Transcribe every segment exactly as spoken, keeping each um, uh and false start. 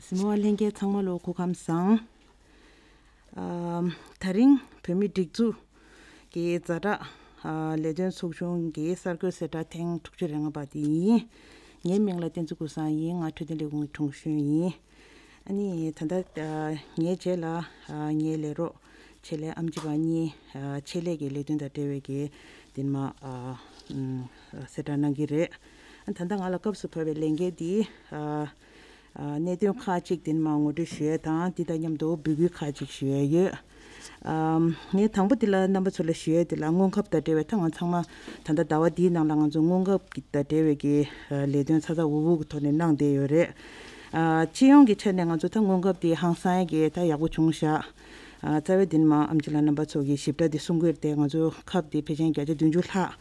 གཟིགས་མོ་བ་ལྷན་རྒྱས་ཚང་མ་ལོ་སྐུ་ཁམས་བཟང་། ཨམ། ད་རིང་བོད་མིའི་སྒྲིག་འཛུགས་ཀྱི་ཛ་དྲག་ཨ་ལས་དོན་ཚོགས་ཆུང་གི་གསར་འགོད་གསལ་བསྒྲགས་ཐེངས་དྲུག་ཅུ་རེ་ལྔ་པ་དེ་ཡིན། ངའི་མིང་ལ་བསྟན་འཛིན་ཀུན་བཟང་ཡིན། ང་འཕྲོད་བསྟེན་ལས་ཁུངས་ཀྱི་དྲུང་གཞོན་ཡིན། ཨ་ནི་ད་ལྟ་ཨ་ངའི་རྗེས་ལ་ཨ་ངའི་ལས་རོགས་ཆེད་ལས་ཨེམ་ཆི་པ་གཉིས་ཨ་ཆེད་ལས་ཀྱི་ལས་དོན་དང་འབྲེལ་བའི་གི་དེ་མ་ཨ་ཨམ་གསལ་བསྒྲགས་གནང་གི་རེད། ཨ་ད་ལྟ་ང་ལ་སྐབས་སུ་བབས་པའི་ལས་འགན་འདི་ཨ་ཨ་གནད་དོན་ཁག་ཅིག་དེ་མ་ངོ་སྤྲོད་ཞུ་ཡས་དང་འདི་དང་མཉམ་དུ་འབོད་སྐུལ་ཁག་ཅིག་ཞུ་ཡས་ཡོད། ཨམ་ངས་དང་པོ་འདི་ལ་རྣམ་པ་ཚོ་ལ་ཞུ་ཡས་འདི་ལ་སྔོན་ཁབ་དང་འབྲེལ་བའི་ད་ང་ཚང་མ་ད་ལྟ་ཟླ་བ་འདིའི་ནང་ལ་ང་ཚོ་སྔོན་ཁབ་ཀྱི་དང་འབྲེལ་བའི་གི་ཨ་ལས་དོན་ཚ་ཚ་འུར་འུར་གྱི་ཐོག་ནས་གནང་བསྡད་ཡོད་རེད། ཨ་སྤྱི་ཡོངས་ཀྱི་ཆ་ནས་ང་ཚོ་ད་སྔོན་ཁབ་འདི་ཧང་སང་ཡས་ཀྱི་ད་ཡག་པོ་བྱུང་ཤག་ཨ་རྩ་བའི་འདི་མ་ཨེམ་ཆི་ལགས་རྣམ་པ་ཚོ་གི་ཞིབ་ཕྲ་འདི་གསུང་གི་ཡོད་དེ། ང་ཚོ་ཁབ་འདི་ཕལ་ཆེར་བརྒྱ་ཆ་བདུན་ཅུ་ལྷག་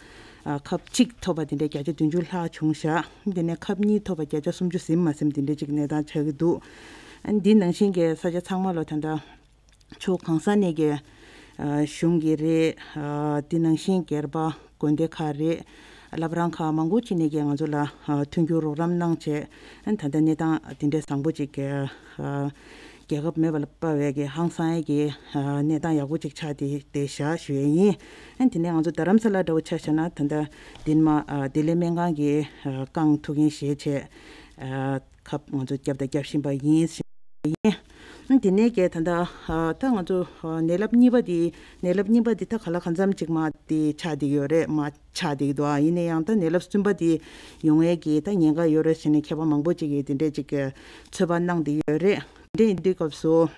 ཨ་ཁབ་གཅིག་ཐོབ་པ་དེ་འདྲའི་བརྒྱ་ཆ་བདུན་ཅུ་ལྷག་བྱུང་ཤག་དེ་ནས་ཁབ་གཉིས་ཐོབ་པ་བརྒྱ་ཆ་སུམ་ཅུ་ཟིན་མ་ཟིན་དེ་འདྲའི་ཅིག་གནས་སྟངས་ཆགས་ཀྱི་འདུག་ཨ་འདི་ནང་བཞིན་གྱི་ས་ཆ་ཚང་མ་ལ་ད་ལྟ་ཕྱོགས་གང་ས་ནས་ཀྱི་ཨ་གཞུང་གི་རེད། ཨ་འདི་ནང་བཞིན་སྒེར་པ་དགོན་སྡེ་ཁག་རེད། བླ་བྲང་ཁག་མང་པོ་ཅིག་ནས་ཀྱི་ང་ཚོ་ལ་ཨ་མཐུན་འགྱུར་རོགས་རམ་གནང་བྱས། ཨ་ད་ལྟ་གནས་སྟངས་དེ་འདྲའི་བཟང་པོ་ཅིག་གི་ཨ་རྒྱལ་ཁབ་མེད་པ་ལ་དཔའ་བའི་གི་ཧང་སང་ཡས་གི་ཨ་གནས་སྟངས་ཡག་པོ་ཅིག་ཆགས་ཏེ་བསྡད་ཤག་ཞུ་ཡས་ཡིན། ཨ་དེ་ནས་ང་ཚོ་རྡ་རམ་ས་ལ་འདྲ་བོ་ཆ་བཞག་ན་ད་ལྟ་འདི་མ་ཨ་བདེ་ལེགས་སྨན་ཁང་གི་ཨ་རྐང་ཐུག་རྐྱེན་བཞེས་བྱས་ཨ་ཁབ་ང་ཚོ་བརྒྱབ་དང་བརྒྱབ་བཞིན་པ་ཡིན་ཞེས་ཡིན། ཨ་དེ་ནས་ཀྱི་ད་ལྟ་ཨ་ད་ང་ཚོ་ཨ་ནད་རླབས་གཉིས་པ་དེ་ནད་རླབས་གཉིས་པ་དེ་ད་ག་ལ་གང་འཚམ་ཅིག་མ་དེ་ཆགས་བསྡད་ཡོད་རེད། མ་ཆགས་བསྡད་འདུག་ཨ་ཡིན་ན་ཡང་ད་ནད་རླབས་གསུམ་པ་དེ་ཡོང་ཡས་ཀྱི་ད་ཉེན་ཁ་ཡོད་རེད་ཟེར་ནས་མཁས་པ་མང་པོ་ཅིག་གིས་དེ་འདྲས་ཅིག་གི་ཚོད་དཔག་གནང་བསྡད་ཡོད་རེད། དེ་འདྲས་ཡིན་དུས་སྐབས་སུ།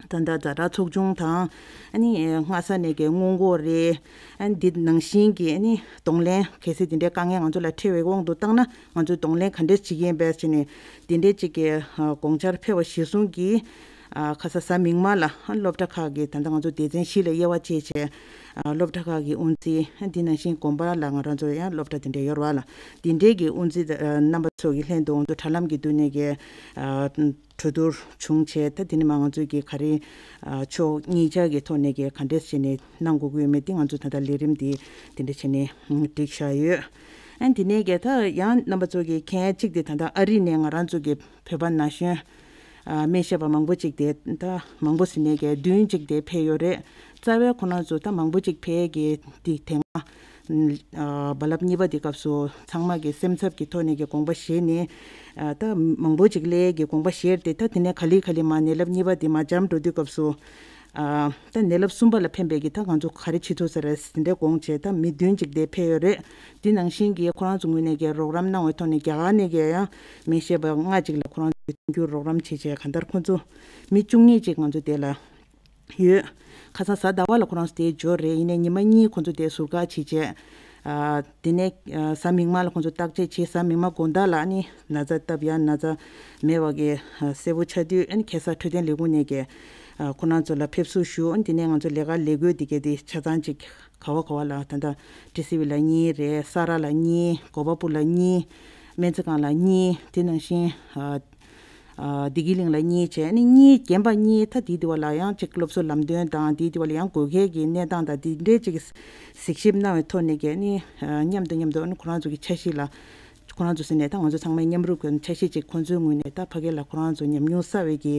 ད་ལྟ་ཛ་དྲག་ཚོགས་ཆུང་དང་། ཨ་ནི་སྔ་ས་ནས་ཀྱི་སྔོན་འགོག་རེད། ཨ་ནི་འདི་ནང་བཞིན་གྱི་ཨ་ནི་གདོང་ལེན་གལ་སྲིད་དེ་འདྲའི་དཀའ་ངལ་ང་ཚོ་ལ་འཕྲད་པའི་དབང་དུ་བཏང་ན་ང་ཚོས་གདོང་ལེན་ག་འདྲས་བྱེད་ཀྱི་ཡིན་པས་ཟེར་ནས་དེ་འདྲའི་ཅིག་གི་ཨ་དགོངས་འཆར་ཕེབས་པ་གཞིར་བཟུང་གིས། ཨ་ཁ་ས་གཟའ་མིག་དམར་ལ་ཨ་སློབ་གྲྭ་ཁག་གི་ད་ལྟ་ང་ཚོ་སྡེ་ཚན་བཞི་ལ་དབྱེ་བ་ཕྱེ་བྱས། ཨ་སློབ་གྲྭ་ཁག་གི་དབུ་འཛིན། ཨ་འདི་ནང་བཞིན་དགོན་པ་ལ་ང་རང་ཚོ་ཡང་སློབ་གྲྭ་དེ་འདྲ་ཡོད་རེད་པ་ལ། དེ་འདྲའི་གི་དབུ་འཛིན་ཨ་རྣམ་པ་ཚོ་གི་ལྷན་དུ་ང་ཚོ་དྲ་ལམ་གྱི་བསྡུས་གནས་ཀྱི་ཨ་གྲོས་བསྡུར་བྱུང་བྱས། ད་དེ་ནས་མ་ང་ཚོས་ཀྱི་ག་རེ་ཨ་ཕྱོགས་གཉིས་ཆ་གི་ཐོག་ནས་ཀྱི་ག་འདྲས་བྱས་ནས་གནང་དགོས་ཀྱི་ཡོད་མེད་དེ་ང་ཚོ་ད་ལྟ་ལས་རིམ་དེ་དེ་འདྲ་བྱས་ནས་ཨ་བསྒྲིགས་བཞག་ཡོད། ཨ་དེ་ནས་ཀྱི་ད་ཡང་རྣམ་པ་ཚོ་གི་མཁྱེན་ཡ་གཅིག་དེ་ད་ལྟ་ཨ་རི་ནས་ང་རང་ཚོ་གི་བོད་པ་ན་གཞོན་ཨ་སྨན་ཞབས་པ་མང་པོ་ཅིག་དེ་ད་མང་པོ་ཟེར་ནས་ཀྱི་བདུན་ཅིག་དེ་ཕེབས་ཡོད་རེད། རྩ་བའི་ཁོ་རང་ཚོ་ད་མང་པོ་ཅིག་ཕེབས་ཀྱི་དེ་དེ་སྔ་ཨ་རྦ་རླབས་གཉིས་པ་དེ་སྐབས་སུ་ཚང་མ་གི་སེམས་འཚབ་ཀྱི་ཐོག་ནས་ཀྱི་དགོངས་པ་བཞེས་ནས། ཨ་ད་མང་པོ་ཅིག་སླེབས་ཀྱི་དགོངས་པ་བཞེས་ཏེ། ད་དེ་ནས་ག་ལེ་ག་ལེ་མ་ནད་རླབས་གཉིས་པ་དེ་མ་འཇམ་འགྲོ་དུས་སྐབས་སུ། ཨ་ད་ནད་རླབས་གསུམ་པ་ལ་ཕན་པའི་གི་ད་ང་ཚོ་ག་རེ་བྱེད་ཐུབ་ས་རེད་ཟེར་འདྲ་དགོངས་བྱས། ད་མི་བདུན་ཅིག་དེ་ཕེབས་ཡོད་རེད། འདི་ནང་བཞིན་གྱི་ཁོ་རང་ཚོ་ངོས་ནས་ཀྱི་རོགས་རམ་གནང་བའི་ཐོག་ནས་རྒྱ་གར་ནས་ཀྱི་ཡང་སྨན་ཞབས་པ་ལྔ་ཅིག་ལ་ཁོ་རང་ཚོ་མཐུན་འགྱུར་རོགས་རམ་བྱས་བྱས། གང་ལྟར་ཁོ་ཚོ་མི་བཅུ་གཉིས་ཅིག་ང་ཚོ་དེ་ལ་ཡོད། ཁ་སང་གཟའ་ཟླ་བ་ལ་ཁོ་རང་ཚོ་དེ་འབྱོར་རེད། ཡིན་ནའི་ཉི་མ་གཉིས་ཁོ་ཚོ་དེ་ཟུར་བཀག་བྱས་བྱས། ཨ་དེ་ནས་ཨ་གཟའ་མིག་དམར་ལ་ཁོ་ཚོ་བརྟག་དཔྱད་བྱས། གཟའ་མིག་དམར་དགོང་དག་ལ་ཨ་ནི་ན་ཚ་སྟབས་ཡག་ན་ཚ་མེད་པ་གི་ཨ་གསལ་པོ་ཆགས་དུས། ཨ་ནི་ཁ་སང་འཕྲོད་བསྟེན་ལས་ཁུངས་ནས་ཀྱི་ཨ་ཁོ་རང་ཚོ་ལ་ཕེབས་བསུ་ཞུ། ཨ་ནི་དེ་ནས་ང་ཚོ་ལས་ཀ་ལས་བགོས་དེ་གས་དེ་ཆ་ཚང་ཅིག་ག་བ་ག་བ་ལ། ད་ལྟ་ཊི་སི་ཝི་ལ་གཉིས་རེད། ས་རཱ་ལ་གཉིས། གོ་པལ་པུར་ལ་གཉིས། སྨན་རྩིས་ཁང་ལ་གཉིས། དེ་ནང་བཞིན་ཨ་ཨ་བདེ་སྐྱིད་གླིང་ལ་གཉིས་བྱས་ནས་གཉིས། རྒན་པ་གཉིས། ད་དེའི་དུས་བ་ལ་ཡང་ཅིག་སློབ་གསོ་ལམ་སྟོན་དང་དེའི་དུས་བ་ལ་ཡང་དགོས་གལ་གྱི་གནས་སྟངས་དང་དེ་འདྲའི་ཅིག་གཟིགས་ཞིབ་གནང་བའི་ཐོག་ནས་ཀྱི་ནི་ཨ་མཉམ་དུ་མཉམ་དུ་ཨ་ནི་ཁོ་རང་ཚོ་གི་འཆར་གཞི་ལ། ཁོ་རང་ཚོ་ཟེར་ནས་ད་ང་ཚོ་ཚང་མས་མཉམ་རུབ་ཀྱི་འཆར་གཞི་ཅིག་ཁོ་ཚོའི་ངོས་ནས་ད་ཕ་གི་ལ་ཁོ་རང་ཚོ་ཉམས་མྱོང་བསགས་པའི་གི་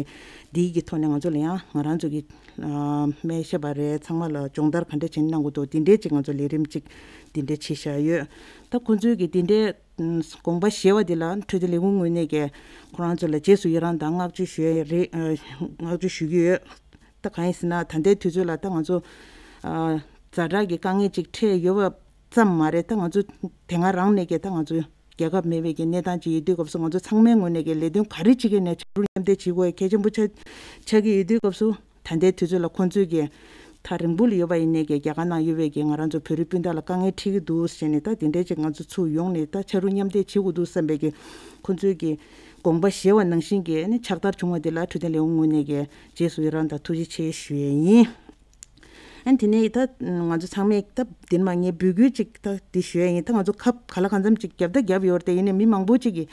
དེའི་གི་ཐོག་ནས་ང་ཚོ་ལ་ཡང་ང་རང་ཚོ་གི་ཨ་སྨན་ཞབས་པ་རེད། ཚང་མ་ལ་སྦྱོང་བརྡར་ག་འདྲ་བྱས་ནས་གནང་དགོས་འདུག་དེ་འདྲའི་ཅིག་ང་ཚོ་ལས་རིམ་ཅིག་དེ་འདྲ་བྱས་བཞག་ཡོད། ད་ཁོ་ཚོའི་གི་དེ་འདྲའི་དགོངས་པ་བཞེས་པ་དེ་ལ་འཕྲོད་བསྟེན་ལས་ཁུངས་ངོས་ནས་ཀྱི་ཁོ་རང་ཚོ་ལ་རྗེས་སུ་ཡི་རང་དང་བསྔགས་བརྗོད་ཞུ་ཡ་རེད། ཨ་བསྔགས་བརྗོད་ཞུ་གི་ཡོད། ད་གང་ཡིན་ཟེར་ན་ད་ལྟའི་དུས་ཚོད་ལ་ད་ང་ཚོ་ཨ་ཛ་དྲག་གི་དཀའ་ངལ་ཅིག་འཕྲད་ཡོད་པ་ཙམ་མ་རེད། ད་ང་ཚོ་དེ་སྔ་རང་ནས་ཀྱི་ད་ང་ཚོ་རྒྱལ་ཁབ་མེད་པའི་གི་གནས་སྟངས་ཅིག་ཡོད་དུས་སྐབས་སུ་ང་ཚོ་ཚང་མའི་ངོས་ནས་ཀྱི་ལས་དོན་ག་རེ་བྱེད་ཀྱི་ནས་བྱ་རུ་མཉམ་འདེགས་བྱེད་དགོས་གལ་ཆེན་པོ་ཆགས་ཆགས་ཀྱི་ཡོད་དུས་སྐབས་སུ། ད་ལྟའི་དུས་ཚོད་ལ་ཁོང་ཚོས་ཀྱི་ ཐག་རིང་པོ་ལ་ཡོད་པ་ཡིན་ནའི་གི་རྒྱ་གར་ནང་ཡོད་པའི་གི་ང་རང་ཚོ་བོད་རིགས་སྤུན་ཟླ་ལ་དཀའ་ངལ་འཕྲད་ཀྱི་འདུག་ཟེར་ནས། ད་དེ་འདྲའི་ཅིག་ང་ཚོ་ཚུར་ཡོང་ནས་ད་ཕྱག་རོགས་མཉམ་འདེགས་བྱེད་དགོས་འདུག་བསམ་པའི་གི་ཁོང་ཚོའི་གི་དགོངས་པ་བཞེས་པ་ནང་བཞིན་གྱི་ཨ་ནི་ཕྱག་བསྟར་བྱུང་བ་དེ་ལ་འཕྲོད་བསྟེན་ལས་ཁུངས་ངོས་ནས་གི་རྗེས་སུ་ཡི་རང་དང་ཐུགས་རྗེ་ཆེ་ཞུ་ཡས་ཡིན། ཨ་ནི་དེ་ནས་ད་ང་ཚོ་ཚང་མས་ད་འདིར་མ་ངས་འབོད་སྐུལ་ཅིག་ད་འདི་ཞུ་ཡས་ཡིན། ད་ང་ཚོ་ཁབ་ག་ལ་གང་འཚམ་ཅིག་བརྒྱབ་ད་བརྒྱབ་ཡོད་རེད་དེ། ཡིན་ནའི་མི་མང་པོ་ཅིག་གིས་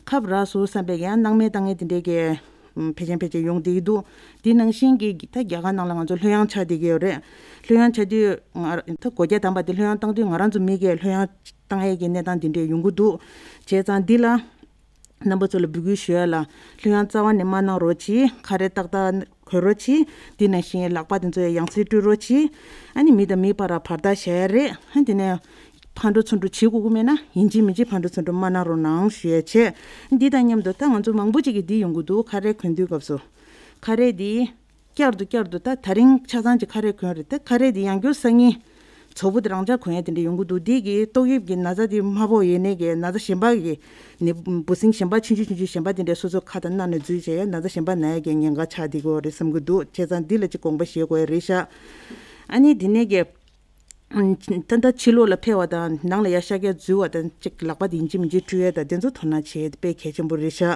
ཁབ་རག་སོང་བསམ་པའི་ཡང་སྣང་མེད་བཏང་མཁན་དེ་འདྲའི་གི་ཕལ་ཆེར་ཕལ་ཆེར་ཡོང་བསྡད་ཀྱི་འདུག་དེ་ནང་བཞིན་གྱི་ད་རྒྱ་གར་ནང་ལ་ང་ཚོ་ལྷོད་ཡངས་ཆགས་བསྡད་ཀྱི་ཡོད་རེད། ལྷོད་ཡངས་ཆགས་དུས་ང་ད་སྒོ་རྒྱག་དམ་པ་དེ་ལྷོད་ཡངས་བཏང་དུས་ང་རང་ཚོ་མི་གིས་ལྷོད་ཡངས་བཏང་ཡས་ཀྱི་གནས་སྟངས་དེ་འདྲས་ཡོང་གི་འདུག་བྱས་ཙང་འདི་ལ་རྣམ་པ་ཚོ་ལ་འབོད་སྐུལ་ཞུ་ཡ་ལ། ལྷོད་ཡངས་རྩ་བ་ནས་མ་གནང་རོགས་གྱིས། ཁ་རས་ཏག་ཏག་གོན་རོགས་གྱིས། འདི་ནང་བཞིན་ལག་པ་དེ་ཚོ་ཡང་ཡང་སེ་བཀྲུ་རོགས་གྱིས། ཨ་ནི་མི་དང་མི་བར་བར་ཐག་བཞག་ཡ་རེད། ཨ་དེ་ནས་ཕར་འགྲོ་ཚུར་འགྲོ་བྱེད་དགོས་ཀྱི་མེད་ན་ཡིན་གཅིག་མིན་གཅིག་ཕར་འགྲོ་ཚུར་འགྲོ་མ་གནང་རོགས་གནང་ཞུ་ཡ་བྱས། འདི་དང་མཉམ་དུ་ད་ང་ཚོ་མང་པོ་ཅིག་གིས་འདི་ཡོང་གི་འདུག་ཁ་རས་གོན་དུས་སྐབས་སུ། ཁ་རས་འདི་བསྐྱར་དུ་བསྐྱར་དུ་ད་ད་རིང་ཆ་ཚང་ཅིག་ཁ་རས་གོན་རེད། ད་ཁ་རས་འདི་ཡང་བསྐྱར་སང་ཉིན་བཙོག་པོ་དེ་རང་འཇགས་གོན་ཡ་དེ་འདྲ་ཡོང་གི་འདུག་འདི་གིས་ཏོག་དབྱིབས་ཀྱི་ན་ཚ་དེ་མ་ཕོག་ཡས་ནས་ཀྱི་ན་ཚ་གཞན་པ་གི་ནི་འབུ་སྲིན་གཞན་པ་ཆུང་ཆུང་ཆུང་ཆུང་གཞན་པ་དེ་འདྲས་སོ་སོ་ཁ་དང་སྣ་ནས་འཛུལ་བྱས་ཡ་ན་ཚ་གཞན་པ་ན་ཡ་གི་ཉེན་ཁ་ཆགས་བསྡད་ཀྱི་ཡོད་རེད་བསམ་གྱི་འདུག་བྱས་ཙང་འདི་ལ་ཅིག་དགོངས་པ་བཞེས་དགོས་ཡ་རེད་ཤག་ཨ་ནི་དེ་ནས་ཀྱི་ད་ལྟ་ཕྱི་ལོགས་ལ་ཕེབས་པ་དང་ནང་ལ་ཡ་ཤར་རྒྱག་འཛུལ་བ་དང་ཅིག་ལག་པ་དེ་ཡིན་གཅིག་མིན་གཅིག་བཀྲུ་ཡ་དང་དེ་ཚོ་དོ་སྣང་བྱེད་དཔེ་གལ་ཆེན་པོ་རེད་ཤག་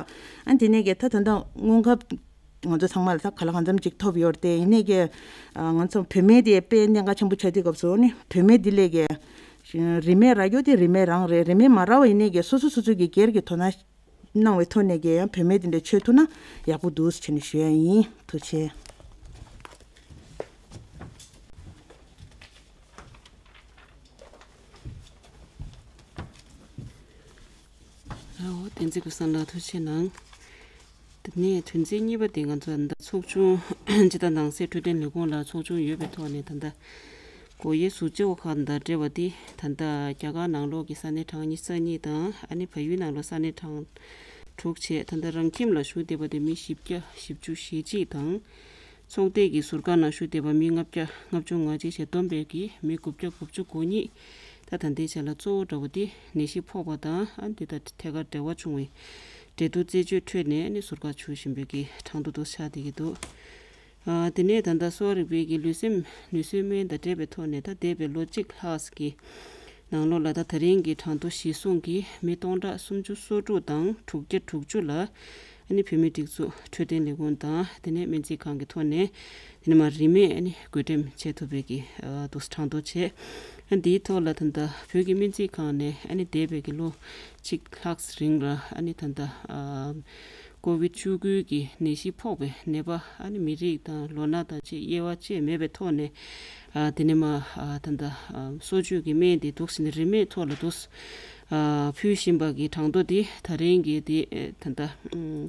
ཨ་ནི་དེ་ནས་ཀྱི་ད་ད་ལྟ་སྔོན་ཁབ་ང་ཚོ་ཚང་མ་ལ་ད་ག་ལ་གང་འཚམ་ཅིག་ཐོབ་ཡོད་རེད་དེ། ཡིན་ནའི་ཀྱི་ཨ་ང་ཚོ་བོད་སྨན་དེ་དཔེ་གནད་འགག་ཆེན་པོ་ཆགས་དུས་སྐབས་སུ་ནི་བོད་སྨན་འདི་ལས་ཀྱི་རིན་མེད་རག་རྒྱུ་དེ་རིན་མེད་རང་རེད། རིན་མེད་མ་རག་པ་ཡིན་ནའི་ཀྱི་སོ་སོ་སོ་སོ་གི་སྒེར་གྱི་དོ་སྣང་གནང་བའི་ཐོག་ནས་ཀྱི་ཡང་བོད་སྨན་དེ་འདྲ་མཆོད་ཐུབ་ན་ཡག་པོ་འདུག་ཟེར་ནས་ཞུ་ཡ་ཡིན། ཐུགས་རྗེ་ཆེ། ཨོ་བསྟན་འཛིན་ཀུན་བཟང་ལགས་ཐུགས་རྗེ་གནང་། དེ་ནས་དོན་ཚན་གཉིས་པ་དེ་ང་ཚོ་ད་ཚོགས་ཆུང་སྤྱི་ཟླ་ནང་གསེས་འཕྲོད་བསྟེན་ལས་ཁུངས་ལ་ཚོགས་ཆུང་ཡོད་པའི་ཐོག་ནས་ད་ལྟ་སྒོ་དབྱེ་ཟུར་བཅད་པ་ཁག་དང་འབྲེལ་བ་དེ་ད་ལྟ་རྒྱ་གར་ནང་ལོགས་ཀྱི་ས་གནས་གྲངས་ཉི་ཤུ་རྩ་གཉིས་དང་ཨ་ནི་བལ་ཡུལ་ནང་ལོགས་ས་གནས་གྲངས་དྲུག་བྱས། ད་ལྟ་རང་ཁྱིམ་ལ་བཞུགས་བསྡད་པ་དེ་མི་བཞི་བརྒྱ་བཞི་བཅུ་ཞེ་གཅིག་དང་། ཚོགས་སྡེ་གི་ཟུར་བཀག་ནང་བཞུགས་བསྡད་པ་མི་ལྔ་བརྒྱ་ལྔ་བཅུ་ང་གཅིག་བྱས། བསྡོམས་པས་ཀྱི་མི་དགུ་བརྒྱ་དགུ་བཅུ་གོ་གཉིས། ད་ད་ལྟའི་ཆ་ལ་གཙོ་བོ་འདྲ་བོ་དེ་ནད་གཞི་ཕོག་པ་དང་ཨ་འདི་དང་ཐད་ཀར་འབྲེལ་བ་བྱུང་བའི་འབྲེལ་གཏུག་རྩད་གཅོད་འཕྲོད་ནས་ཨ་ནི་ཟུར་བཀག་བྱུང་བཞིན་པའི་གི་གྲངས་ཐོ་དེ་ཆགས་བསྡད་ཀྱི་འདུག་ཨ་དེ་ནས་ད་ལྟ་གསོ་བ་རིག་པའི་གི་ལུས་སེམས་ནུས་གསོའི་སྨན་དང་འབྲེལ་བའི་ཐོག་ནས་ད་འདས་པའི་ལོ་གཅིག་ལྷག་གི་ནང་ལོགས་ལ་ད་ད་རིང་གི་གྲངས་ཐོ་གཞིར་བཟུང་གིས་མི་སྟོང་ཕྲག་སུམ་ཅུ་སོ་དྲུག་དང་དྲུག་བརྒྱ་དྲུག་ཅུ་ལ་ཨ་ནི་བོད་མིའི་སྒྲིག་འཛུགས་འཕྲོད་བསྟེན་ལས་ཁུངས་དང་དེ་ནས་སྨན་རྩིས་ཁང་གི་ཐོག་ནས་དེ་ནས་མར་རིན་མེད་ཨ་ནི་བགོ་འགྲེམས་བྱེད་ཐུབ་པའི་གི་ཨ་དུ་གྲངས་ཐོ་བྱས། ཨ་འདིའི་ཐོག་ལ་ད་ལྟ་བོད་ཀྱི་སྨན་རྩིས་ཁང་ནས་ཨ་ནི་འདས་པའི་གི་ལོ་གཅིག་ལྷག་རིང་ལ་ཨ་ནི་ད་ལྟ་ཨ་ཀོ་བིད་བཅུ་དགུ་གི་ནད་གཞི་ཕོག་པའི་ནད་པ་ཨ་ནི་མི་རིགས་དང་ལོ་ན་དང་བཅས་དབྱེ་བ་བཅས་མེད་པའི་ཐོག་ནས་ཨ་དེ་ནས་མར་ཨ་ད་ལྟ་ཨ་གསོ་བཅོས་ཀྱི་སྨན་དེ་འདུག་སེ་ནས་རིན་མེད་ཐོག་ལ་འདུག་སེ་ཨ་ཕུལ་བཞིན་པ་གི་གྲངས་ཐོ་དེ་ད་རིང་གི་དེ་ཨེ་ད་ལྟ་ཨུམ་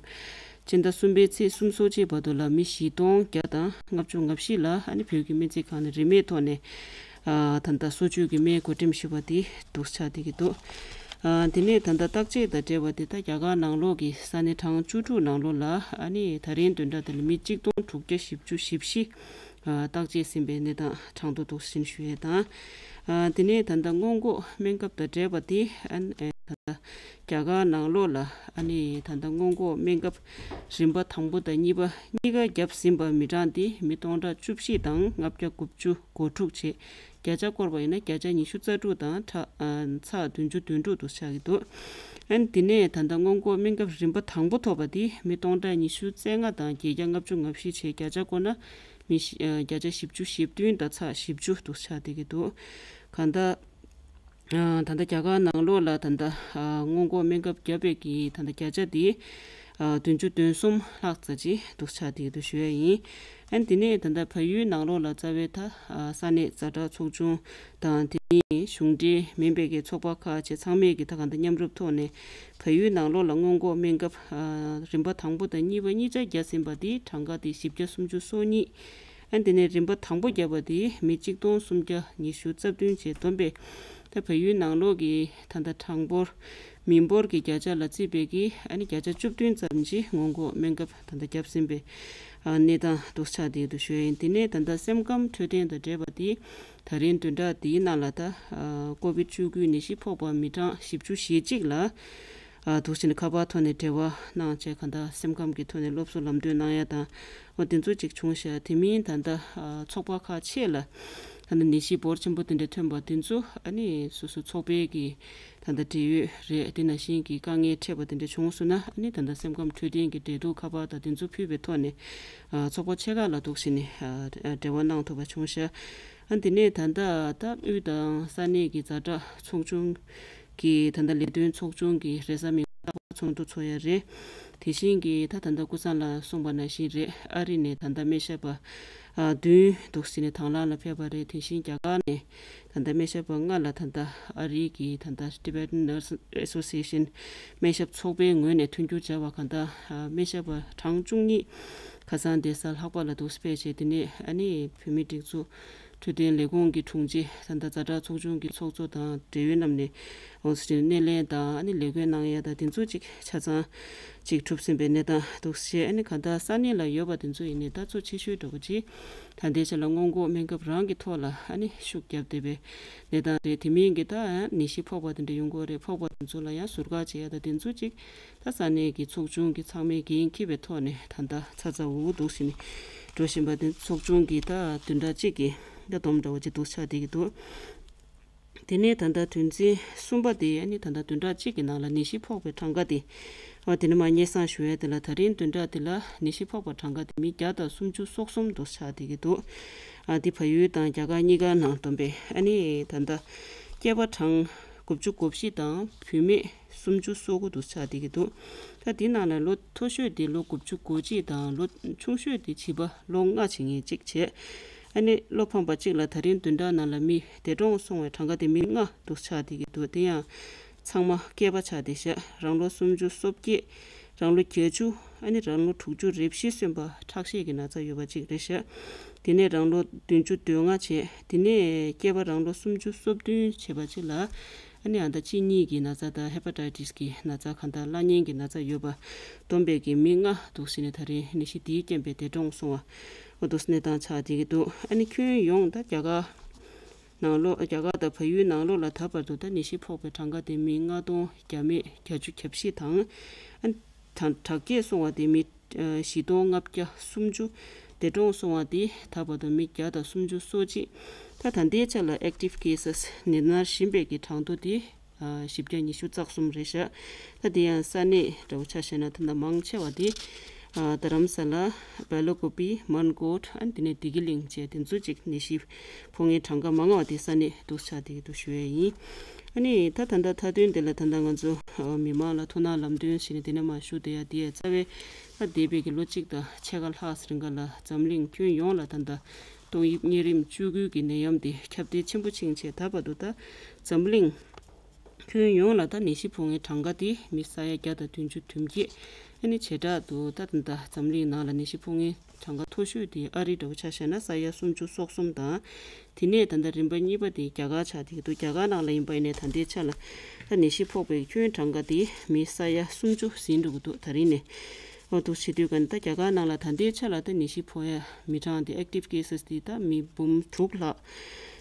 སྤྱི་ཟླ་གསུམ་པའི་ཚེས་སུམ་ཅུ་སོ་གཅིག་བར་དུ་ལ་མི་བཞི་སྟོང་བརྒྱ་དང་ལྔ་བཅུ་ང་བཞི་ལ་ཨ་ནི་བོད་ཀྱི་སྨན་རྩིས་ཁང་ནས་རིན་མེད་ཐོག་ནས་ཨ་ད་ལྟ་གསོ་བཅོས་ཀྱི་སྨན་བགོ་འགྲེམས་ཞུས་པ་དེ་འདུག་སེ་ཆགས་བསྡད་ཀྱི་འདུག་ཨ་དེ་ནས་ད་ལྟ་བརྟག་དཔྱད་དང་འབྲེལ་བ་དེ་ད་རྒྱ་གར་ནང་ལོགས་ཀྱི་ས་གནས་གྲངས་བཅུ་དྲུག་ནང་ལོགས་ལ་ཨ་ནི་ད་རིང་བདུན་ཕྲག་དེ་ལ་མི་གཅིག་སྟོང་དྲུག་བརྒྱ་བཞི་བཅུ་ཞེ་བཞི་ཨ་བརྟག་དཔྱད་ཟིན་པའི་གནས་སྟངས་གྲངས་ཐོ་འདུག་སེ་ཞུ་ཡས་དང་། ཨ་དེ་ནས་ད་ལྟ་སྔོན་འགོག་སྨན་ཁབ་དང་འབྲེལ་བ་དེ་ཨ་ནི་ད་ལྟ་རྒྱ་གར་ནང་ལོགས་ལ་ཨ་ནི་ད་ལྟ་སྔོན་འགོག་སྨན་ཁབ་རིམ་པ་དང་པོ་དང་གཉིས་པ་གཉིས་ཀ་བརྒྱབ་ཟིན་པ་མི་གྲངས་དེ་མི་སྟོང་ཕྲག་བཅུ་བཞི་དང་ལྔ་བརྒྱ་དགུ་བཅུ་གོ་དྲུག་བྱས། བརྒྱ་ཆ་བསྐོར་བ་ཡིན་ན་བརྒྱ་ཆ་ཉི་ཤུ་རྩ་དྲུག་དང་ཕྲག་ཨ་ཚེག་བདུན་ཅུ་དོན་དྲུག་དུ་ཆགས་ཀྱི་འདུག་ཨ་ནི་དེ་ནས་ད་ལྟ་སྔོན་འགོག་སྨན་ཁབ་རིམ་པ་དང་པོ་ཐོབ་པ་དེ་མི་སྟོང་ཕྲག་ཉི་ཤུ་རྩ་ལྔ་དང་བརྒྱད་བརྒྱ་ལྔ་བཅུ་ང་བཞི་བྱས། བརྒྱ་ཆ་བསྐོར་ན་མི་བཞི་ཨ་བརྒྱ་ཆ་བཞི་བཅུ་ཞེ་བདུན་དང་ཚེག་བཞི་བཅུ་དུ་ཆགས་བསྡད་ཀྱི་འདུག་གང་ལྟར་ཨ་ད་ལྟ་རྒྱ་གར་ནང་ལོགས་ལ་ད་ལྟ་ཨ་སྔོན་འགོག་སྨན་ཁབ་བརྒྱབ་པའི་གི་ད་ལྟ་བརྒྱ་ཆ་དེ་ཨ་བདུན་ཅུ་དོན་གསུམ་ལྷག་ཙམ་ཅིག་འདུག་ཆགས་བསྡད་ཀྱི་འདུག་ཞུ་ཡ་ཡིན། ཨ་ནི་དེ་ནས་ད་ལྟ་བལ་ཡུལ་ནང་ལོགས་ལ་རྩ་བའི་ད་ཨ་ས་གནས་ཛ་དྲག་ཚོགས་ཆུང་དང་དེ་ནས་གཞུང་འབྲེལ་མིན་པའི་གི་ཚོགས་པ་ཁག་བཅས་ཚང་མས་ཀྱི་ད་གང་ལྟར་མཉམ་རུབ་ཐོག་ནས་བལ་ཡུལ་ནང་ལོགས་ལ་སྔོན་འགོག་སྨན་ཁབ་ཨ་རིམ་པ་དང་པོ་དང་གཉིས་པ་གཉིས་ཆ་བརྒྱབ་ཟིན་པ་དེ་གྲངས་ཀ་དེ་བཞི་བརྒྱ་སུམ་ཅུ་སོ་གཉིས། ཨ་ནི་དེ་ནས་རིམ་པ་དང་པོ་བརྒྱབ་པ་དེ་མི་གཅིག་སྟོང་སུམ་བརྒྱ་ཉི་ཤུ་རྩ་བདུན་བྱས། བསྡོམས་པས་ད་བལ་ཡུལ་ནང་ལོགས་ཀྱི་ད་ལྟ་གྲངས་འབོར་མི་འབོར་གྱི་བརྒྱ་ཆ་ལ་བརྩིས་པའི་གི་ཨ་ནི་བརྒྱ་ཆ་བཅུ་བདུན་ཙམ་ཅིག་སྔོན་འགོག་སྨན་ཁབ་ད་ལྟ་བརྒྱབ་ཟིན་པའི་ཨ་གནས་སྟངས་འདུག་ཆགས་བསྡད་འདུག་ཞུ་ཡ་ཡིན། དེ་ནས་ད་ལྟ་སེམས་ཁམས་འཕྲོད་བསྟེན་དང་འབྲེལ་བ་དེ་ད་རིང་བདུན་ཕྲག་འདིའི་ནང་ལ་ད་ཨ་ཀོ་བིད་བཅུ་དགུ་ནད་གཞི་ཕོག་པ་མི་གྲངས་བཞི་བཅུ་ཞེ་གཅིག་ལ་ ཨ་འདུག་བྱས་ནས་ཁ་པར་ཐོག་ནས་འབྲེལ་བ་གནང་བྱས་གང་ལྟར་སེམས་ཁམས་ཀྱི་ཐོག་ནས་སློབ་གསོ་ལམ་སྟོན་གནང་ཡ་དང་འོ་དེ་ཚོ་ཅིག་བྱུང་ཤག་དེ་མིན་ད་ལྟ་ཨ་ཚོགས་པ་ཁག་ཆེ་ལ་ད་ལྟ་ནད་གཞི་འབོར་ཆེན་པོ་དེ་འདྲ་ཐོན་པ་དེ་ཚོ་ཨ་ནི་སོ་སོ་ཚོགས་པའི་གི་ད་ལྟ་འབྲེལ་ཡོད་རེད། དེ་ནང་བཞིན་གྱི་དཀའ་ངལ་འཕྲད་པ་དེ་འདྲ་བྱུང་སོང་ན་ཨ་ནི་ད་ལྟ་སེམས་ཁམས་འཕྲོད་བསྟེན་གྱི་འབྲེལ་གཏུག་ཁ་པར་དང་དེ་ཚོ་ཕུལ་བའི་ཐོག་ནས་ཨ་ཚོགས་པ་ཆེ་ཁག་ལ་འདུག་བྱས་ནས་ཨ་འབྲེལ་བ་གནང་ཐུབ་པ་བྱུང་ཤག་ཨ་དེ་ནས་ད་ལྟ་ད་དབུས་དང་ས་གནས་ཀྱི་ཛ་དྲག་ཚོགས་ཆུང་གི་ད་ལྟ་ལས་དོན་ཚོགས་ཆུང་གི་རེས་གཟའ་མིག་དམར་རྟག་པར་ཚོགས་འདུ་ཚོགས་ཡ་རེད། དེ་བཞིན་གྱི་ད་ད་ལྟ་སྐུ་ཚང་ལ་གསུངས་པ་ནང་བཞིན་རེད། ཨ་རི་ནས་ད་ལྟ་སྨན་ཞབས་པ་ཨ་བདུན་འདུག་ཟེར་ནས་དང་བླངས་ལ་ཕེབས་པ་རེད། དེ་བཞིན་རྒྱ་གར་ནས་ད་ལྟ་སྨན་ཞབས་པ་ལྔ་ལ་ད་ལྟ་ཨ་རིའི་གི་ད་ལྟ་Tibetan Nurse Association སྨན་ཞབས་ཚོགས་པའི་ངོས་ནས་མཐུན་འགྱུར་བྱ་བ་གང་ལྟར་ཨ་སྨན་ཞབས་པ་གྲངས་བཅུ་གཉིས་ཁ་སང་བསྡད་ས་ལྷག་པ་ལ་འདུག་སེ་ཕེབས་བྱས། དེ་ནས་ཨ་ནི་བོད་མིའི་སྒྲིག་འཛུགས་འཕྲོད་བསྟེན་ལས་ཁུངས་ཀྱི་དྲུང་ཆེ་ད་ལྟ་ཛ་དྲག་ཚོགས་ཆུང་གི་ཚོགས་གཙོ་དང་འབྲེལ་ཡོད་རྣམས་ནས་འོང་ཟེར་སྣེ་ལེན་དང་ཨ་ནི་ལས་བགོས་གནང་ཡ་དང་དེ་ཚོ་ཅིག་ཆ་ཚང་ཅིག་གྲུབ་ཟིན་པའི་གནས་སྟངས་འདུག་སེ། ཨ་ནི་གང་ལྟར་ས་གནས་ལ་ཡོད་པ་དེ་ཚོ་ཡིན་ནའི་ད་གཙོ་ཆེ་ཤོས་འདྲ་པོ་ཅིག་ད་ལྟའི་ཆ་ལ་སྔོན་འགོག་སྨན་ཁབ་རང་གི་ཐོག་ལ་ཨ་ནི་ཤུགས་བརྒྱབ་བསྡད་པའི་གནས་སྟངས་རེད། དེ་མིན་གྱི་ད་ནད་གཞི་ཕོག་པ་དེ་འདྲ་ཡོང་གི་ཡོད་རེད། ཕོག་པ་དེ་ཚོ་ལ་ཡང་ཟུར་བཀག་བྱེད་ཡ་ད་དེ་ཚོ་ཅིག་ད་ས་གནས་ཀྱི་ཚོགས་ཆུང་གི་ཚང་མས་འགན་འཁྱེར་བའི་ཐོག་ནས་ད་ལྟ་ཚ་ཚ་འུར་འུར་འདུག་བྱས་ནས་འགྲོ་བཞིན་པ་དེ་ཚོགས་ཆུང་གི་ད་བདུན་ཕྲག་གཅིག་གི་ད་སྡོམ་འདྲ་བོ་ཅིག་འདུག་ཆགས་བསྡད་ཀྱི་འདུག་དེ་ནས་ད་ལྟ་དོན་ཚན་གསུམ་པ་དེ་ཨ་ནི་ད་ལྟ་བདུན་ཕྲག་གཅིག་གི་ནང་ལ་ནད་གཞི་ཕོག་པའི་གྲངས་ཀ་དེ་ཨ་དེ་ནས་མར་སྙན་སེང་ཞུ་ཡ་དེ་ལ་ད་རིང་བདུན་ཕྲག་དེ་ལ་ནད་གཞི་ཕོག་པ་གྲངས་ཀ་དེ་མི་བརྒྱ་དང་སུམ་ཅུ་སོ་གསུམ་འདུག་ཆགས་བསྡད་ཀྱི་འདུག་ཨ་དེ་བལ་ཡུལ་དང་རྒྱ་གར་གཉིས་ཀ་ནང་བསྡོམས་པས་ཨ་ནི་ད་ལྟ་སྐྱེས་པ་གྲངས་དགུ་བཅུ་གོ་བཞི་དང་བུད་མེད་སུམ་ཅུ་སོ་དགུ་འདུག་ཆགས་བསྡད་ཀྱི་འདུག་ད་དེ་ནང་ལ་ལོ་མཐོ་ཤོས་དེ་ལོ་དགུ་བཅུ་གོ་གཅིག་དང་ལོ་ཆུང་ཤོས་དེ་བྱིས་པ་ལོ་ལྔ་བྱེད་མཁན་གཅིག་བྱས། ཨ་ནི་བློ་ཕམ་པ་གཅིག་ལ་ད་རིང་བདུན་ཕྲག་ནང་ལ་མི་འདས་གྲོངས་སོང་བའི་གྲངས་ཀ་དེ་མི་ལྔ་འདུག་ཆགས་བསྡད་ཀྱི་འདུག་དེ་ཡང་ཚང་མ་སྐྱེས་པ་ཆགས་བསྡད་ཤག་རང་ལོ་སུམ་ཅུ་སོ་བརྒྱད། རང་ལོ་བརྒྱད་ཅུ། ཨ་ནི་རང་ལོ་དྲུག་ཅུ་རེ་བཞི་སོན་པ་ཁྲག་ཤེད་ཀྱི་ན་ཚ་ཡོད་པ་གཅིག་རེད་ཤག་དེ་ནས་རང་ལོ་བདུན་ཅུ་དོན་ལྔ་བྱས། དེ་ནས་སྐྱེས་པ་རང་ལོ་སུམ་ཅུ་སོ་བདུན་བྱས་པ་གཅིག་ལ་ཨ་ནི་ཨ་ད་གཅིན་སྙི་གི་ན་ཚ་དང་ཧེ་པ་ཊའི་ཊིས་ཀྱི་ན་ཚ་གང་ལྟར་བླ་གཉན་གྱི་ན་ཚ་ཡོད་པ་བསྡོམས་པས་ཀྱི་མི་ལྔ་འདུག་ཟེར་ནས་ད་རེས་ནད་གཞི་འདིའི་རྐྱེན་པས་འདས་གྲོངས་སོང་བ་འོ་འདུག་སེ་གནས་སྟངས་ཆགས་བསྡད་ཀྱི་འདུག་ཨ་ནི་ཁྱོན་ཡོངས་ད་རྒྱ་གར་ནང་ལོགས་རྒྱ་གར་དང་བལ་ཡུལ་ནང་ལོགས་ལ་ད་བར་དུ་ད་ནད་གཞི་ཕོག་པའི་གྲངས་ཀ་དེ་མི་ལྔ་སྟོང་བརྒྱ་མེད་བརྒྱད་ཅུ་གྱ་བཞི་དང་། ཨ་ནི་ད་དྲག་སྐྱེད་སོང་བ་དེ་མི་ཨ་བཞི་སྟོང་ལྔ་བརྒྱ་སུམ་ཅུ། འདས་གྲོངས་སོང་བ་དེ་ད་བར་དུ་མི་བརྒྱ་དང་སུམ་ཅུ་སོ་གཅིག་ད་ད་ལྟའི་ཆ་ལ་ཨེག་ཊིབ་ཀེ་སི་ནད་མནར་བཞིན་པའི་གི་གྲངས་ཐོ་དེ་ཨ་བཞི་བརྒྱ་ཉི་ཤུ་རྩ་གསུམ་རེད་ཤག་ད་དེ་ཡང་ས་གནས་འདྲ་བོ་ཆ་བཞག་ན་ད་ལྟ་མང་ཆེ་བ་དེ་ཨ་རྡ་རམ་ས་ལ། སྦེལ་ཀོབ། མན་གོཊ། ཨ་ནི་དེ་ནས་བདེ་སྐྱིད་གླིང་བཅས་དེ་ཚོ་གཅིག་ནད་གཞི་ཕོག་མཁན་གྲངས་ཀ་མང་བ་དེ་ས་གནས་འདུག་ཆགས་བསྡད་ཀྱི་འདུག་ཞུ་ཡས་ཡིན། ཨ་ནི་ད་ད་ལྟ་མཐའ་དོན་དེ་ལ་ད་ལྟ་ང་ཚོ་ཨ་མི་མང་ལ་ཐུགས་སྣང་ལམ་སྟོན་བྱས་ནས་དེ་ནས་མར་ཞུ་བསྡད་ཡ་དེ་ཡ་རྩ་བའི་ད་འདས་པའི་གི་ལོ་གཅིག་དང་ཕྱེད་ཀ་ལྷག་རིང་ག་ལ་འཛམ་གླིང་ཁྱོན་ཡོངས་ལ་ད་ལྟ་ཏོག་དབྱིབས་གཉན་རིམས་བཅུ་དགུ་གི་ནད་ཡམས་དེ་ཁྱབ་གདལ་ཆེན་པོ་ཕྱིན་བྱས་ད་བར་དུ་ད་འཛམ་གླིང་ཁྱོན་ཡོངས་ལ་ད་ནད་གཞི་ཕོག་མཁན་གྲངས་ཀ་དེ་མི་ས་ཡ་བརྒྱ་དང་བདུན་ཅུ་དོན་བརྒྱད། ཨ་ནི་བྱེ་བྲག་ཏུ་ད་ད་ལྟ་འཛམ་གླིང་ནང་ལ་ནད་གཞི་ཕོག་མཁན་གྲངས་ཀ་མཐོ་ཤོས་དེ་ཨ་རི་འདྲ་བོ་ཆ་བཞག་ན་ས་ཡ་སུམ་ཅུ་སོ་གསུམ་དང་། དེ་ནས་ད་ལྟ་རིམ་པ་གཉིས་པ་དེ་རྒྱ་གར་ཆགས་བསྡད་ཀྱི་འདུག་རྒྱ་གར་ནང་ལ་ཡིན་པ་ཡིན་ནའི་ད་ལྟའི་ཆ་ལ་ད་ནད་གཞི་ཕོག་པའི་ཁྱོན་གྲངས་ཀ་དེ་མི་ས་ཡ་སུམ་ཅུ་ཟིན་འགྲོ་གི་འདུག་ད་རིང་ནས། འོ་འདུག་བྱེད་དུས་ཀ་ནི་ད་རྒྱ་གར་ནང་ལ་ད་ལྟའི་ཆ་ལ་ད་ནད་གཞི་ཕོག་ཡ་མི་གྲངས་དེ་ཨེག་ཊིབ་ཀེ་སི་དེ་ད་མི་འབུམ་དྲུག་ལྷག་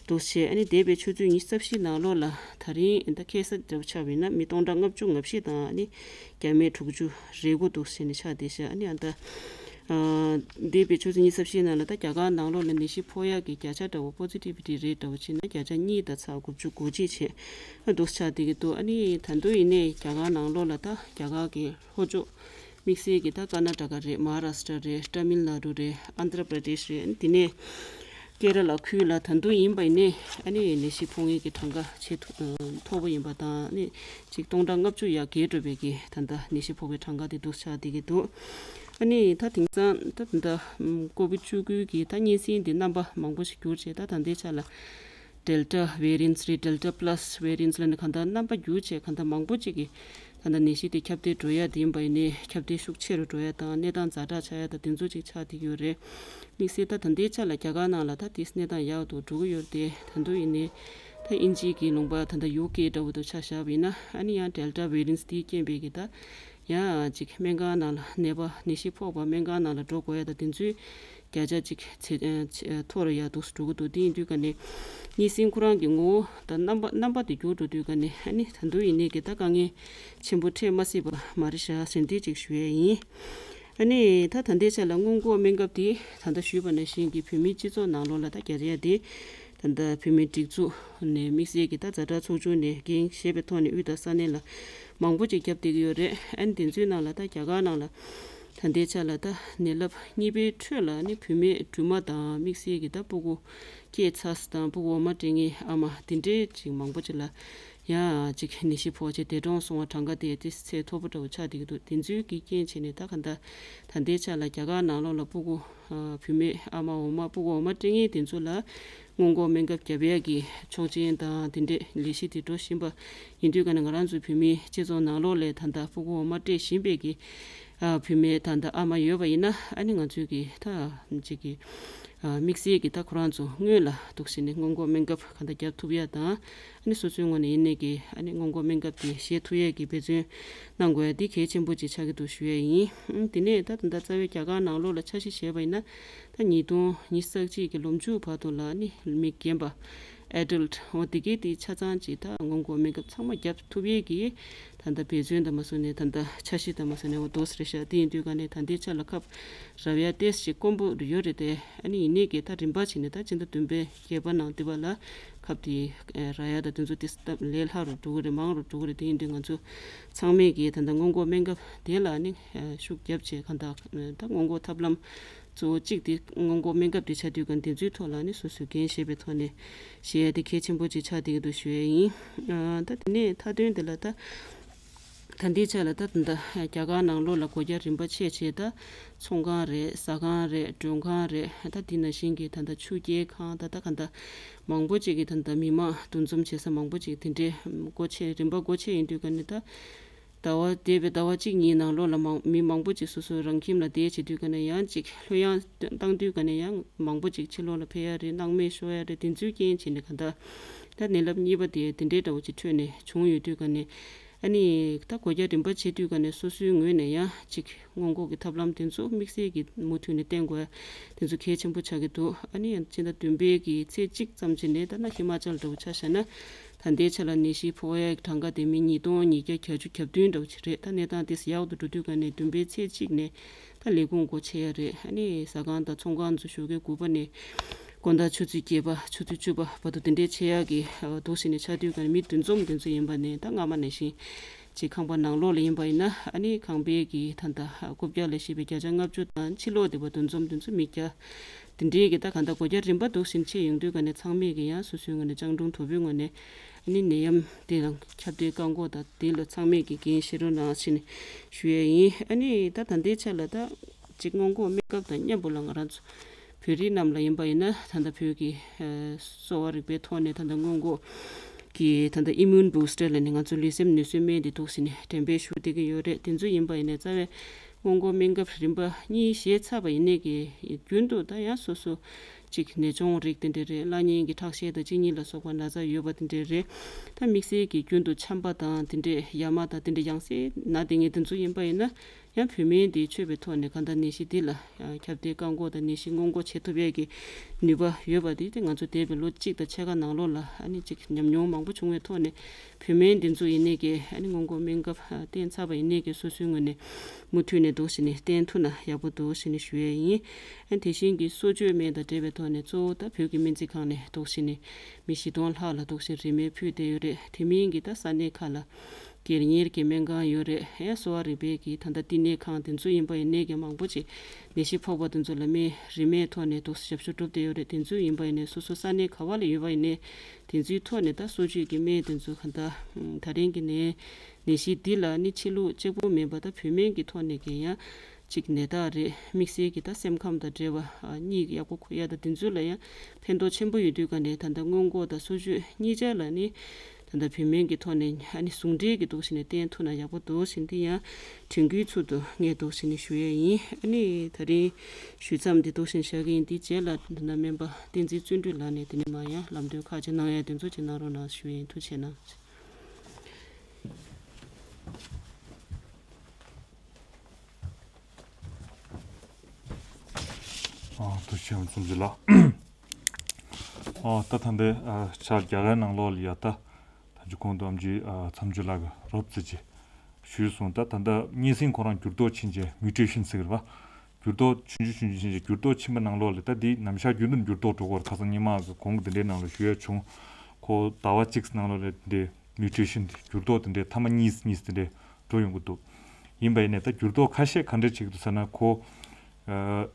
འདུག་བྱས། ཨ་ནི་འདས་པའི་ཆུ་ཚོད་ཉི་ཤུ་རྩ་བཞི་ནང་ལོགས་ལ་ད་རིང་ད་ཁ་སང་འདྲ་བོ་ཆགས་པ་ཡིན་ན་མི་སྟོང་ཕྲག་ལྔ་བཅུ་ང་བཞི་དང་ཨ་ནི་བརྒྱ་མེད་དྲུག་ཅུ་རེ་དགུ་འདུག་བྱས་ནས་ཆགས་བསྡད་ཤག་ཨ་ནི་ཨ་ད་ཨ་འདས་པའི་ཆུ་ཚོད་ཉི་ཤུ་རྩ་བཞི་ནང་ལ་ད་རྒྱ་གར་ནང་ལོགས་ལ་ནད་གཞི་ཕོག་ཡག་གི་བརྒྱ་ཆ་འདྲ་བོ་པོ་སི་ཊི་བི་ཊི་རེ་ཊི་འདྲ་བོ་བྱས་ན་བརྒྱ་ཆ་གཉིས་དང་ཚེག་དགུ་བཅུ་གོ་གཅིག་བྱས་ཨ་འདུག་ཆགས་བསྡད་ཀྱི་འདུག་ཨ་ནི་ད་དུང་ཡིན་ནའི་རྒྱ་གར་ནང་ལོགས་ལ་ད་རྒྱ་གར་གྱི་ལྷོ་ཕྱོགས་དམིགས་བསལ་གྱི་ད་ཀར་ན་ཊ་ཀ་རེད། མ་ཧཱ་རཱ་ཤི་ཏྲ་རེད། ཏ་མིལ་ནཱ་ཌུ་རེད། ཨན་དྷྲ་པྲ་དེཤ་རེད། ཨ་ནི་དེ་ནས་ཀེ་ར་ལ་ཁུལ་ལ་ད་དུང་ཡིན་པ་ཡིན་ནའི་ཨ་ནི་ནད་གཞི་ཕོག་མཁན་གྱི་གྲངས་ཀ་ཆེས་མཐོ་མཐོ་པོ་ཡིན་པ་དང་ཨ་ནི་ཅིག་སྟོང་ཕྲག་ལྔ་བཅུ་ཡར་བརྒལ་འགྲོ་བའི་གི་ད་ལྟ་ནད་གཞི་ཕོག་པའི་གྲངས་ཀ་དེ་འདུག་ཆགས་བསྡད་ཀྱི་འདུག་ཨ་ནི་ད་དེང་སང་ད་ད་ལྟ་ཀོ་བིཌ་བཅུ་དགུ་གི་ད་གཉན་སྲིན་དེ་རྣམ་པ་མང་པོ་ཞིག་འགྱུར་བྱས་ད་ད་ལྟའི་ཆ་ལ་ཌེལ་ཊ་ཝེ་རི་ཡན་སི་རེད། ཌེལ་ཊ་པ་ལ་སི་ཝེ་རི་ཡན་སི་ལ་ནི་གང་ལྟར་རྣམ་པ་འགྱུར་བྱས་གང་ལྟར་མང་པོ་ཅིག་གིས་ད་ལྟ་ནད་གཞི་དེ་ཁྱབ་གདལ་འགྲོ་ཡ་དེ་ཡིན་པ་ཡིན་ནའི་ཁྱབ་གདལ་ཤུགས་ཆེ་རུ་འགྲོ་ཡ་དང་གནས་སྟངས་ཛ་དྲག་ཆགས་ཡ་དང་དེ་ཚོ་ཅིག་ཆགས་བསྡད་ཡོད་རེད། དམིགས་བསལ་ད་ད་ལྟའི་ཆ་ལ་རྒྱ་གར་ནང་ལ་ད་དེ་གནས་སྟངས་ཡག་ཏུ་འགྲོ་གི་ཡོད་རེད་དེ། ད་དུང་ཡིན་ནའི་ད་དབྱིན་ཇི་གི་ལུང་པ་ད་ལྟ་ཡུ་ཀེ་འདྲ་བོ་དུ་ཆ་བཞག་པ་ཡིན་ན་ཨ་ནི་ཡང་ཌེལ་ཊ་ཝེ་རི་ཡན་སི་དེའི་རྐྱེན་པས་གི་ད་ཡང་ཅིག་སྨན་ཁང་ནང་ལ་ནད་པ་ནད་གཞི་ཕོག་པ་སྨན་ཁང་ནང་ལ་འགྲོ་དགོས་ཡ་ད་དེ་ཚོའི་ བརྒྱ་ཆ་གཅིག་ཚེ་ཚེ་མཐོ་རུ་ཡར་འདུག་སེ་འགྲོ་གི་འདུག་དེ་ཡིན་དུས་ཀ་ནས་གཉིས་སྲིང་ཁོ་རང་གི་ངོ་བོ་དང་རྣམ་པ་རྣམ་པ་དེ་འགྱུར་འགྲོ་དུས་ཀ་ནས་ཨ་ནི་ད་དུང་ཡིན་ནའི་གི་ད་དཀའ་ངལ་ཆེན་པོ་འཕྲད་མ་སྲིད་པ་མ་རེད་ཤག་ཟེར་འདི་གཅིག་ཞུ་ཡས་ཡིན། ཨ་ནི་ད་ད་ལྟའི་ཆ་ལ་སྔོན་འགོག་སྨན་ཁབ་དེ་ད་ལྟ་ཞུས་པ་ནང་བཞིན་གྱི་བོད་མིའི་སྤྱི་ཚོགས་ནང་ལོགས་ལ་ད་རྒྱ་རིགས་དེ་ད་ལྟ་བོད་མིའི་སྒྲིག་འཛུགས་ནས་དམིགས་བསལ་གྱི་ད་ཛ་དྲག་ཚོགས་ཆུང་ནས་འགན་བཞེས་པའི་ཐོག་ནས་དབུས་དང་ས་གནས་ལ་མང་པོ་ཅིག་བརྒྱབ་བསྡད་ཀྱི་ཡོད་རེད། ཨ་ནི་དེ་ཚོའི་ནང་ལ་ད་རྒྱ་གར་ནང་ལ་ད་ལྟའི་ཆ་ལ་ད་ནད་རླབས་གཉིས་པའི་ཁྲོད་ལ་ནི་བུད་མེད་སྦྲུམ་མ་དང་དམིགས་བསལ་གྱི་ད་སྤུ་གུ་སྐྱེས་ཚར་དང་སྤུ་གུ་འོ་མ་སྤྲད་མཁན་ཨ་མ་དེ་འདྲའི་ཅིག་མང་པོ་ཅིག་ལ་ཡང་ཅིག་ནད་གཞི་ཕོག་བྱས་འདས་གྲོངས་སོང་བ་གྲངས་ཀ་དེ་ཏོག་ཙམ་ཚད་མཐོ་པོ་འདྲ་བོ་ཆགས་བསྡད་ཀྱི་འདུག་དེ་ཚོའི་གི་རྐྱེན་བྱས་ནས་ད་ག་ད་ད་ལྟའི་ཆ་ལ་རྒྱ་གར་ནང་ལོགས་ལ་སྤུ་གུ་བུད་མེད་ཨ་མ་འོ་མ་སྤུ་གུ་འོ་མ་སྤྲད་མཁན་དེ་ཚོ་ལ་སྔོན་འགོག་སྨན་ཁབ་བརྒྱབ་ཡས་ཀྱི་ཆོག་མཆན་དང་དེ་འདྲས་ལས་གཞི་དེ་འགྲོ་བཞིན་པ་ཡིན་དུས་ཀ་ནས་ང་རང་ཚོའི་བོད་མིའི་སྤྱི་ཚོགས་ནང་ལོགས་ལ་ད་ལྟ་སྤུ་གུ་འོ་མ་སྤྲད་བཞིན་པའི་གི་ཨ་བུད་མེད་ད་ལྟ་ཨ་མ་ཡོད་པ་ཡིན་ན་ཨ་ནི་ང་ཚོའི་གི་ད་ཅིག་གི་ཨ་དམིགས་བསལ་གྱི་ད་ཁོ་རང་ཚོ་སྔོན་ལ་འདུག་སེ་ནས་སྔོན་འགོག་སྨན་ཁབ་ག་འདྲ་རྒྱག་ཐུབ་ཡ་དང་ཨ་ནི་སོ་སོའི་ངོས་ནས་ཡིན་ནའི་གི་ཨ་ནི་སྔོན་འགོག་སྨན་ཁབ་དེ་བཞེས་ཐུབ་ཡས་ཀྱི་འབད་བརྩོན་གནང་དགོས་ཡ་འདི་གལ་ཆེན་པོ་ཅིག་ཆགས་ཀྱི་འདུག་ཞུ་ཡས་ཡིན། ཨ་དེ་ནས་ད་ད་ལྟ་རྩ་བའི་རྒྱ་གར་ནང་ལོགས་ལ་འཆར་གཞི་བཞེས་པ་ཡིན་ན་ད་ཉིས་སྟོང་ཉི་ཤུ་རྩ་གཅིག་གི་ལོ་མཇུག་བར་དུ་ལ་ཨ་ནི་མི་རྒན་པ་adult འོ་དེ་གའི་དེ་ཆ་ཚང་ཅིག་ད་སྔོན་འགོག་སྨན་ཁབ་ཚང་མ་བརྒྱབ་ཐུབ་ཡས་ཀྱི་ད་ལྟ་འབད་བརྩོན་དང་མ་སོང་ནས་ད་ལྟ་འཆར་གཞི་དང་མ་སོང་ནས་འོ་དོ་ཟེར་ཤག་དེ་ཡིན་དུས་ག་ནས་ད་ལྟའི་ཆ་ལ་ཁབ་རག་ཡ་ཏོག་ཙམ་ཅིག་དཀོན་པོ་ཡོད་རེད་དེ། ཨ་ནི་ཡིན་ནའི་གི་ད་རིམ་པ་བྱས་ནས་ད་སྤྱི་ཟླ་བདུན་པའི་བརྒྱད་པ་ནང་དེ་བ་ལ་ཁབ་དེ་རག་ཡ་ད་དེ་ཚོ་ཏོག་ཙམ་ལས་སླ་རུ་འགྲོ་གི་རེད། མང་རུ་འགྲོ་གི་རེད། དེ་ཡིན་དུས་ང་ཚོ་ཚང་མས་གི་ད་ལྟ་སྔོན་འགོག་སྨན་ཁབ་དེ་ལ་ནི་ཤུགས་བརྒྱབ་བྱས་ག་ད་ད་སྔོན་འགོག་ཐབས་ལམ་གཙོ་བོ་གཅིག་དེ་སྔོན་འགོག་སྨན་ཁབ་དེ་ཆགས་དུས་ག་དེ་ཚོའི་ཐོག་ལ་ནི་སོ་སོས་འགན་བཞེས་པའི་ཐོག་ནས་བཞེས་ཡ་དེ་གལ་ཆེན་པོ་ཅིག་ཆགས་བསྡད་ཀྱི་འདུག་ཞུ་ཡ་ཡིན། ཨ་ད་དེ་ནས་མཐའ་དོན་དེ་ལ་ད་ད་ལྟའི་ཆ་ལ་ད་ད་རྒྱ་གར་ནང་ལོགས་ལ་སྒོ་རྒྱག་རིམ་པ་ཆད་བྱས་ད་ཚོང་ཁང་རེད། ཟ་ཁང་རེད། མགྲོན་ཁང་རེད། ད་དེ་ནང་བཞིན་གྱི་ད་ད་ཆུ་སྐྱེལ་ཁང་ད་ད་ག་ད་མང་པོ་ཅིག་གི་ད་ད་མི་མང་འདུ་འཛོམས་བྱེད་ས་མང་པོ་ཅིག་དེ་འདྲའི་སྒོ་ཕྱེ་རིམ་པ་སྒོ་ཕྱེ་ཡིན་དུས་ག་ནས་ད་ཟླ་བ་འདས་པའི་ཟླ་བ་གཅིག་གཉིས་ནང་ལོགས་ལ་མང་མི་མང་པོ་ཅིག་སོ་སོ་རང་ཁྱིམ་ལ་བསྡད་བྱེད་དུས་ག་ནས་ཡང་ཅིག་ལྷོད་ཡངས་བཏང་དུས་ག་ནས་ཡང་མང་པོ་ཅིག་ཕྱི་ལོགས་ལ་ཕེབས་ཡ་རེད། སྣང་མེད་ཤོར་ཡ་རེད། དེ་ཚོའི་རྐྱེན་བྱས་ནས་ག་ད་ད་ནད་རླབས་གཉིས་པ་དེ་དེ་འདྲའི་འདྲ་བོ་ཅིག་འཕྲོས་ནས་བྱུང་ཡོད་དུས་ག་ནས་ཨ་ནི་ད་སྒོ་རྒྱག་རིམ་པ་བྱེད་དུས་ག་ནས་སོ་སོའི་ངོས་ནས་ཡང་ཅིག་སྔོན་འགོག་གི་ཐབས་ལམ་དེ་ཚོ་དམིགས་བསལ་གྱི་མུ་མཐུད་ནས་བསྟེན་དགོས་དེ་ཚོ་གལ་ཆེན་པོ་ཆགས་ཀྱི་འདུག་ཨ་ནི་ཡང་སྤྱི་ཟླ་བདུན་པའི་གི་ཚེས་གཅིག་ཙམ་ཅིག་ནས་ད་ན་ཧི་མ་ཅལ་འདྲ་བོ་ཆ་བཞག་ན་ད་ལྟའི་ཆ་ལ་ནད་གཞི་ཕོག་ཡའི་གྲངས་ཀ་དེ་མི་ཉིས་སྟོང་ཉིས་བརྒྱ་གྱ་བཅུ་གྱ་བདུན་འདྲ་བོ་ཅིག་རེད། ད་གནས་སྟངས་དེ་ཡག་ཏུ་འགྲོ་དུས་ག་ནས་བདུན་པའི་ཚེས་གཅིག་ནས་ད་ལས་ཁུངས་སྒོ་ཕྱེ་ཡ་རེད། ཨ་ནི་ཟ་ཁང་དང་ཚོང་ཁང་ཚོ་ཞོགས་ཀའི་དགུ་པ་ནས་དགོང་དག་ཆུ་ཚོད་བརྒྱད་པ་ཆུ་ཚོད་བཅུ་པ་བར་དུ་དེ་འདྲའི་ཕྱེ་ཡག་གི་འདུག་ཟེར་ནས་ཆགས་དུས་ག་ནས་མི་འདུ་འཛོམས་དེ་ཚོ་ཡིན་པ་ནས་ད་སྔ་མ་ནང་བཞིན་ཅིག་ཁང་པ་ནང་ལོགས་ལ་ཡིན་པ་ཡིན་ན་ཨ་ནི་ཁང་པའི་གི་ད་ལྟ་རྐུབ་བཀྱག་ལ་བཤད་པའི་བརྒྱ་ཆ་ལྔ་བཅུ་དང་ཕྱི་ལོགས་དེ་བ་འདུ་འཛོམས་དེ་ཚོ་མི་བརྒྱ། དེ་འདྲའི་གི་ད་ག་ད་སྒོ་རྒྱག་རིམ་པ་འདུག་ཟིན་ཆེད་ཡོང་དུས་ག་ནས་ཚང་མས་གི་ཡང་སོ་སོའི་ངོས་ནས་སྤྱང་གྲུང་དོ་པོའི་ངོས་ནས་ཨ་ནི་ནད་ཡམས་དེ་ལ་ཁྱབ་གདལ་བཀག་འགོག་དང་དེ་ལ་ཚང་མས་གི་འགན་བཞེས་རོགས་གནང་ཞེས་ནས་ཞུ་ཡས་ཡིན། ཨ་ནི་ད་ད་ལྟའི་ཆ་ལ་ད་ཅིག་སྔོན་འགོག་སྨན་ཁབ་དང་མཉམ་པོ་ལ་ང་རང་ཚོ་བོད་རིགས་རྣམས་ལ་ཡིན་པ་ཡིན་ན་ད་ལྟ་བོད་ཀྱི་གསོ་བ་རིག་པའི་ཐོག་ནས་ད་ལྟ་སྔོན་འགོག་གི་ད་ལྟ་ཨི་མུན་བུ་སི་ཊར་ལ་ནི་ང་ཚོ་ལུས་སེམས་ནུས་གསོའི་སྨན་དེ་འདུག་ཟིན་ནས་འགྲེམས་སྤེལ་ཞུ་བསྡད་ཀྱི་ཡོད་རེད། དེ་ཚོ་ཡིན་པ་ཡིན་ནས་རྩ་བའི་སྔོན་འགོག་སྨན་ཁབ་རིམ་པ་གཉིས་བཞེས་ཚར་བ་ཡིན་ནའི་གི་རྒྱུན་དུ་ད་ཡང་སོ་སོ་གཅིག་ནད་གཅོང་རིགས་དེ་འདྲ་རེད། བླ་གཉན་གྱི་ཁྲག་ཤེད་དང་གཅིན་སྙི་ལ་སོགས་པ་ན་ཚ་ཡོད་པ་དེ་འདྲ་རེད། ད་དམིགས་བསལ་གྱི་རྒྱུན་དུ་ཆམ་པ་དང་དེ་འདྲས་ཡ་མ་དང་དེ་འདྲས་ཡང་སེ་ན་དེ་ངས་དེ་ཚོ་ཡིན་པ་ཡིན་ན་ཡང་བོད་སྨན་འདི་མཆོད་པའི་ཐོག་ནས་གང་ལྟར་ནད་གཞི་འདི་ལ་ཁྱབ་གདལ་བཀག་འགོག་དང་ནད་གཞི་སྔོན་འགོག་བྱེད་ཐུབ་ཡས་ཀྱི་ནུས་པ་ཡོད་པ་དེ་དེ་ང་ཚོ་འདས་པའི་ལོ་གཅིག་དང་ཕྱེད་ཀ་ནང་ལོགས་ལ་ཨ་ནི་གཅིག་ཉམས་མྱོང་མང་པོ་བྱུང་བའི་ཐོག་ནས། བོད་སྨན་འདི་ཚོ་ཡིན་ནའི་གི་ཨ་ནི་སྔོན་འགོག་སྨན་ཁབ་བསྟེན་ཚར་བ་ཡིན་ནའི་གི་སོ་སོའི་ངོས་ནས་མུ་མཐུད་ནས་འདུག་ཟེར་ནས་བསྟེན་ཐུབ་ན་ཡག་པོ་འདུག་ཟེར་ནས་ཞུ་ཡས་ཡིན། ཨ་ནི་དེ་བཞིན་གྱི་གསོ་བཅོས་སྨན་དང་འབྲེལ་བའི་ཐོག་ནས་གཙོ་བོ་ད་བོད་ཀྱི་སྨན་རྩིས་ཁང་ནས་འདུག་ཟེར་ནས་མི་བཞི་སྟོང་ལྷག་ལ་འདུག་ཟེར་རིན་མེད་ཕུལ་བསྡད་ཡོད་རེད། དེ་མིན་གྱི་ད་ས་གནས་ཁག་ལ་སྒེར་གཉེར་གྱི་སྨན་ཁང་ཡོད་རེད། ཨེ་གསོ་བ་རིག་པའི་གི་ད་ལྟ་བསྟི་གནས་ཁང་དེ་ཚོ་ཡིན་པ་ཡིན་ནའི་གི་མང་པོ་ཅིག་ནད་གཞི་ཕོག་པ་དེ་ཚོ་ལ་སྨན་རིན་མེད་ཐོག་ནས་འདུག་ཟེར་ཞབས་ཞུ་སྒྲུབ་བསྡད་ཡོད་རེད། དེ་ཚོ་ཡིན་པ་ཡིན་ནའི་སོ་སོ་ས་གནས་ག་བ་ལ་ཡོད་པ་ཡིན་ནའི་དེ་ཚོའི་ཐོག་ནས་ད་གསོ་བཅོས་ཀྱི་སྨན་དེ་ཚོ་ག་ད་ད་རིང་གི་ནད་ནད་གཞི་འདི་ལ་ནི་ཕྱི་ལུགས་གཅིག་པུ་མིན་པ་ད་བོད་སྨན་གྱི་ཐོག་ནས་ཀྱི་ཡང་གཅིག་ནད་རྟགས་རེད། དམིགས་བསལ་གྱི་ད་སེམས་ཁམས་དང་འབྲེལ་བ་གཉིད་ཡག་པོ་ཁུག་ཡ་དང་དེ་ཚོ་ལ་ཡང་ཕན་ཐོགས་ཆེན་པོ་ཡོད་དུས་ག་ནས་ད་ལྟ་སྔོན་འགོག་དང་གསོ་བཅོས་གཉིས་ཆ་ལ་ནི་ད་ལྟ་བོད་སྨན་གྱི་ཐོག་ནས་ཨ་ནི་ཟུང་འབྲེལ་གྱི་འདུག་ཟེར་ནས་བསྟེན་ཐུབ་ན་ཡག་པོ་འདུག་ཟེར་འདི་ཡང་དྲན་སྐུལ་ཚུལ་དུ་ངས་འདུག་ཟེར་ནས་ཞུ་ཡས་ཡིན། ཨ་ནི་ད་རིང་ཞུ་མཚམས་འདི་འདུག་ཟེར་བཞག་གི་ཡིན། འདི་རྗེས་ལ་ད་ལྟ་སྨན་པ་བསྟན་འཛིན་བརྩོན་འགྲུས་ལགས་ནས་དེ་ནས་མ་ཡང་ལམ་སྟོན་ཁག་ཅིག་གནང་ཡ་དེ་ཚོ་ཅིག་གནང་རོགས་གནང་ཞུ་ཡས་ཡིན། ཐུགས་རྗེ་གནང་། ཨ་ཐུགས་རྗེ་ཆེ་བསམ་གཟིགས་ལགས། ཨ་ད་ད་ལྟའི་ཨ་ཆར་རྒྱ་གར་ནང་ལོགས་ལ་ཡ་ད་ད་ཅི་གོང་དུ་ཨམ་ཆི་ཨ་མཚམས་སྦྱོར་ལགས་ཀྱིས་རོབ་ཙམ་ཅིག་ཞུས་སོང་། ད་ད་ལྟ་གཉན་སྲིན་ཁོ་རང་འགྱུར་ལྡོག་ཕྱིན་བྱས་མིའུ་ཊེ་ཤན་ཟེར་གི་རེད་པ། འགྱུར་ལྡོག་ཆུང་ཆུང་ཆུང་ཆུང་ཕྱིན་བྱས་འགྱུར་ལྡོག་ཕྱིན་པ་ནང་ལོགས་ལ་ད་འདི་ནམ་ཞག་རྒྱུན་དུ་འགྱུར་ལྡོག་འགྲོ་གི་ཡོད་རེད། ཁ་སང་སྔོན་མ་གི་གོང་གི་འདི་འདྲའི་ནང་ལ་ཞུ་ཡ་བྱུང་། ཁོ་ཟླ་བ་གཅིག་ནང་ལོགས་ལ་འདི་མིའུ་ཊེ་ཤན་འགྱུར་ལྡོག་དེ་འདྲའི་ཐ་མ་གཉིས་གཉིས་དེ་འདྲའི་འགྲོ་ཡོང་གི་འདུག་ཡིན་པ་ཡིན་ནའི་ད་འགྱུར་ལྡོག་ཁ་ཤས་ག་འདྲ་བྱེད་ཀྱི་འདུག་ཟེར་ན། ཁོ་ཨ་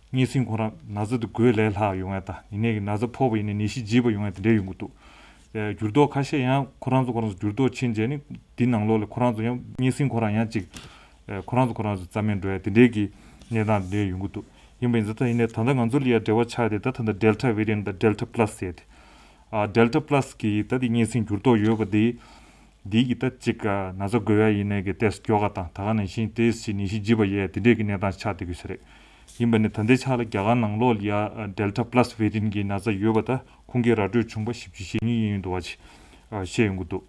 གཉན་སྲིན་ཁོ་རང་ན་ཚ་དེ་འགོས་ལས་ལྷག་ཡོང་ཡ་དང་། ཡིན་ནའི་གི་ན་ཚ་ཕོག་པ་ཡིན་ནའི་ནད་གཞི་ལྗིད་པ་ཡོང་ཡ་དེ་འདྲའི་ཡོང་གི་འདུག་ཨ་འགྱུར་ལྡོག་ཁ་ཤས་ཡང་ཁོ་རང་ཚོ་ཁོ་རང་ཚོ་འགྱུར་ལྡོག་ཕྱིན་རྗེས་ནི་འདི་ནང་ལོགས་ལ་ཁོ་རང་ཚོ་ཡང་གཉན་སྲིན་ཁོ་རང་ཡང་ཅིག་ཨ་ཁོ་རང་ཚོ་ཁོ་རང་ཚོ་རྩ་མེད་འགྲོ་ཡ་དེ་འདྲའི་གི་གནས་སྟངས་དེ་འདྲའི་ཡོང་གི་འདུག་ཡིན་པ་ཡིན་ཙང་ད་ཡིན་ནའི་ད་ལྟ་ང་ཚོ་ལ་ཡ་འབྲེལ་བ་ཆགས་ཏེ་ད་ད་ལྟ་Delta variant དང་Delta plus ཟེར་ཏེ། ཨ་Delta plus གི་ད་དེ་གཉན་སྲིན་འགྱུར་ལྡོག་ཡོད་པ་དེ། འདི་གི་ད་ཅིག་ཨ་ན་ཚ་འགོས་ཡ་ཡིན་ནའི་གི་ཏོག་ཙམ་མགྱོགས་པ་དང་། ད་ག་ནང་བཞིན་ཏོག་ཙམ་ནད་གཞི་ལྗིད་པ་ཡོད་དེ་འདྲའི་གི་གནས་སྟངས་ཆགས་བསྡད་ཀྱི་ཡོད་ས་རེད། ཡིན་པ་ནི་ད་ལྟའི་ཆ་ལ་རྒྱ་གར་ནང་ལོགས་ལ་ཡ་Delta plus variant གི་ན་ཚ་ཡོད་པ་ད་ཁུངས་སྐྱེལ་ར་སྤྲོད་བྱུང་པ་བཞི་བཅུ་ཞེ་གཉིས་ཡིན་འདུག་པ་ཅིག་ཨ་བཤད་ཡོང་གི་འདུག་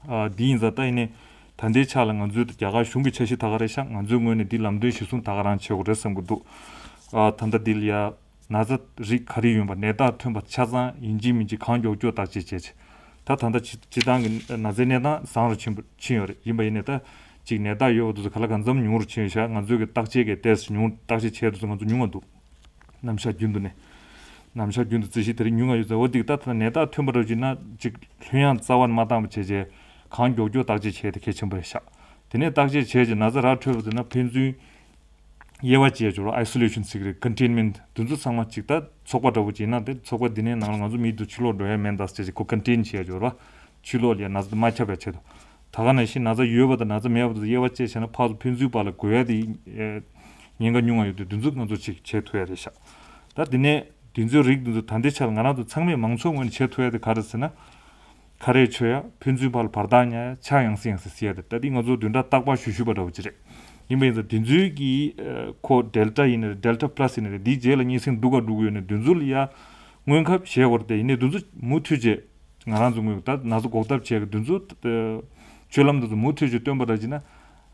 ཨ་འདི་ཡིན་ཙང་ད་ཡིན་ནའི་ད་ལྟའི་ཆ་ལ་ང་ཚོའི་རྒྱ་གར་གཞུང་གི་འཆར་གཞི་ད་ག་རེད་ཤག་ང་ཚོའི་ངོས་ནས་འདི་ལམ་སྟོན་གཞིར་བཟུང་ད་ག་རང་བྱེད་དགོས་རེད་བསམ་གྱི་འདུག་ཨ་ད་ལྟ་འདི་ལ་ཡ་ན་ཚ་རིགས་ག་རེ་ཡིན་པ། ནད་རྟགས་ཐོན་པ་ཆ་ཚང་ཡིན་གཅིག་མིན་གཅིག་གང་མགྱོགས་མགྱོགས་བརྟག་དཔྱད་བྱས་བྱས། ད་ད་ལྟ་སྤྱི་སྤྱི་བཏང་གི་ན་ཚའི་གནས་སྟངས་བཟང་རུ་ཕྱིན་པ་ཕྱིན་ཡོད་རེད། ཡིན་པ་ཡིན་ནའི་ད་ཅིག་ནད་རྟགས་ཡོད་པ་དེ་ཚོ་ག་ལ་གང་འཚམ་ཉུང་རུ་ཕྱིན་ཡོད་ཤག་ང་ཚོའི་གི་བརྟག་དཔྱད་ཀྱི་ཏོག་ཙམ་ཉུང་བརྟག་དཔྱད་བྱས་དེ་ཚོ་ང་ཚོ་ཉུང་བ་འདུག་ནམ་ཞག་རྒྱུན་དུ་ནས། ནམ་ཞག་རྒྱུན་དུ་རྩིས་གཞི་དེ་རིང་ཉུང་ང་ཡོད་ཙང་། འོ་འདི་ད་ད་ནད་རྟགས་ཐོན་པ་འདྲ་ཅིག་ན་ཅིག་ལྷོད་ཡངས་རྩ་བ་ནས་མ་བཏང་བ་བྱས་བྱས་གང་མགྱོགས་མགྱོགས་བརྟག་དཔྱད་བྱས་དེ་གལ་ཆེན་པོ་རེད་ཤག་དེ་ནས་བརྟག་དཔྱད་བྱས་བྱས་ན་ཚ་རག་འཕྲོད་པ་དེ་ན་ཕན་ཚུན་དབྱེ་བ་འབྱེད་འཇོག་རོགས། Isolation ཟེར་གི་རེད། Containment དེ་ཚོ་ཚང་མ་ཅིག་ད་ཚོགས་པ་འདྲ་བོ་ཅིག་ཡིན་ན་དེ་ཚོགས་པ་འདི་ནས་ནང་ལ་ང་ཚོ་མི་འདུ་ཕྱི་ལོགས་འགྲོ་ཡ་མེད་ད་ཟེར་ཅིག་ཁོ་contain བྱེད་ཡ་འཇོག་རོགས། ཕྱི་ལོགས་ལ་ཡ་ན་ཚ་དེ་མ་ཁྱབ་ཡ་ཆེད་དུ། ད་ག་ནང་བཞིན་ན་ཚ་ཡོད་པ་དང་ན་ཚ་མེད་པ་དེ་དབྱེ་བ་བཅད་བྱས་ན་ཕར་ཚུར་ཕན་ཚུན་བར་ལ་འགོས་ཡ་དེ་ཉེན་ཁ་ཉུང་ང་ཡོད་དུས་དེ་ཚོ་ང་ཚོ་ཅིག་བྱེད་ཐུབ་ཡ་རེད་ཤག་ད་དེ་ནས་དེ་ཚོའི་རིགས་དེ་ཚོ་ད་ལྟའི་ཆར་ང་རང་ཚོ་ཚང་མས་མང་ཚོགས་ངོས་ནས་བྱེད་ཐུབ་ཡ་དེ་ག་རེ་ཟེར་ན། ཁ་རས་མཆོད་ཡ། ཕན་ཚུན་བར་ལ་བར་ཐག་ཉར་ཡ། ཕྱག་ཡང་སེ་ཡང་སེ་བྱེད་ཡ་དེ། ད་འདི་ང་ཚོ་བདུན་ཕྲག་རྟག་པར་ཞུ་ཞུ་བ་འདྲ་བོ་ཅིག་རེད། ཡིན་པ་ཡིན་ཙང་དེ་ཚོའི་གི་ཁོ་Delta ཡིན་ནའི་རེད། Delta plus ཡིན་ནའི་རེད། འདིའི་རྗེས་ལ་གཉན་སྲིན་སྡུག་ག་འགྲོ་གི་ཡོད་ནའི་དེ་ཚོ་ལ་ཡ་སྔོན་ཁབ་བྱེད་དགོས་རེད་དེ། ཡིན་ནའི་དེ་ཚོ་མུ་མཐུད་བྱས་ང་རང་ཚོ་ངོས་ད་ན་ཚ་འགོག་ཐབས་བྱེད་གི་དེ་ཚོ་སྤྱོད་ལམ་དེ་ཚོ་མུ་མཐུད་བྱས་སྟོན་པ་འདྲ་ཅིག་ན།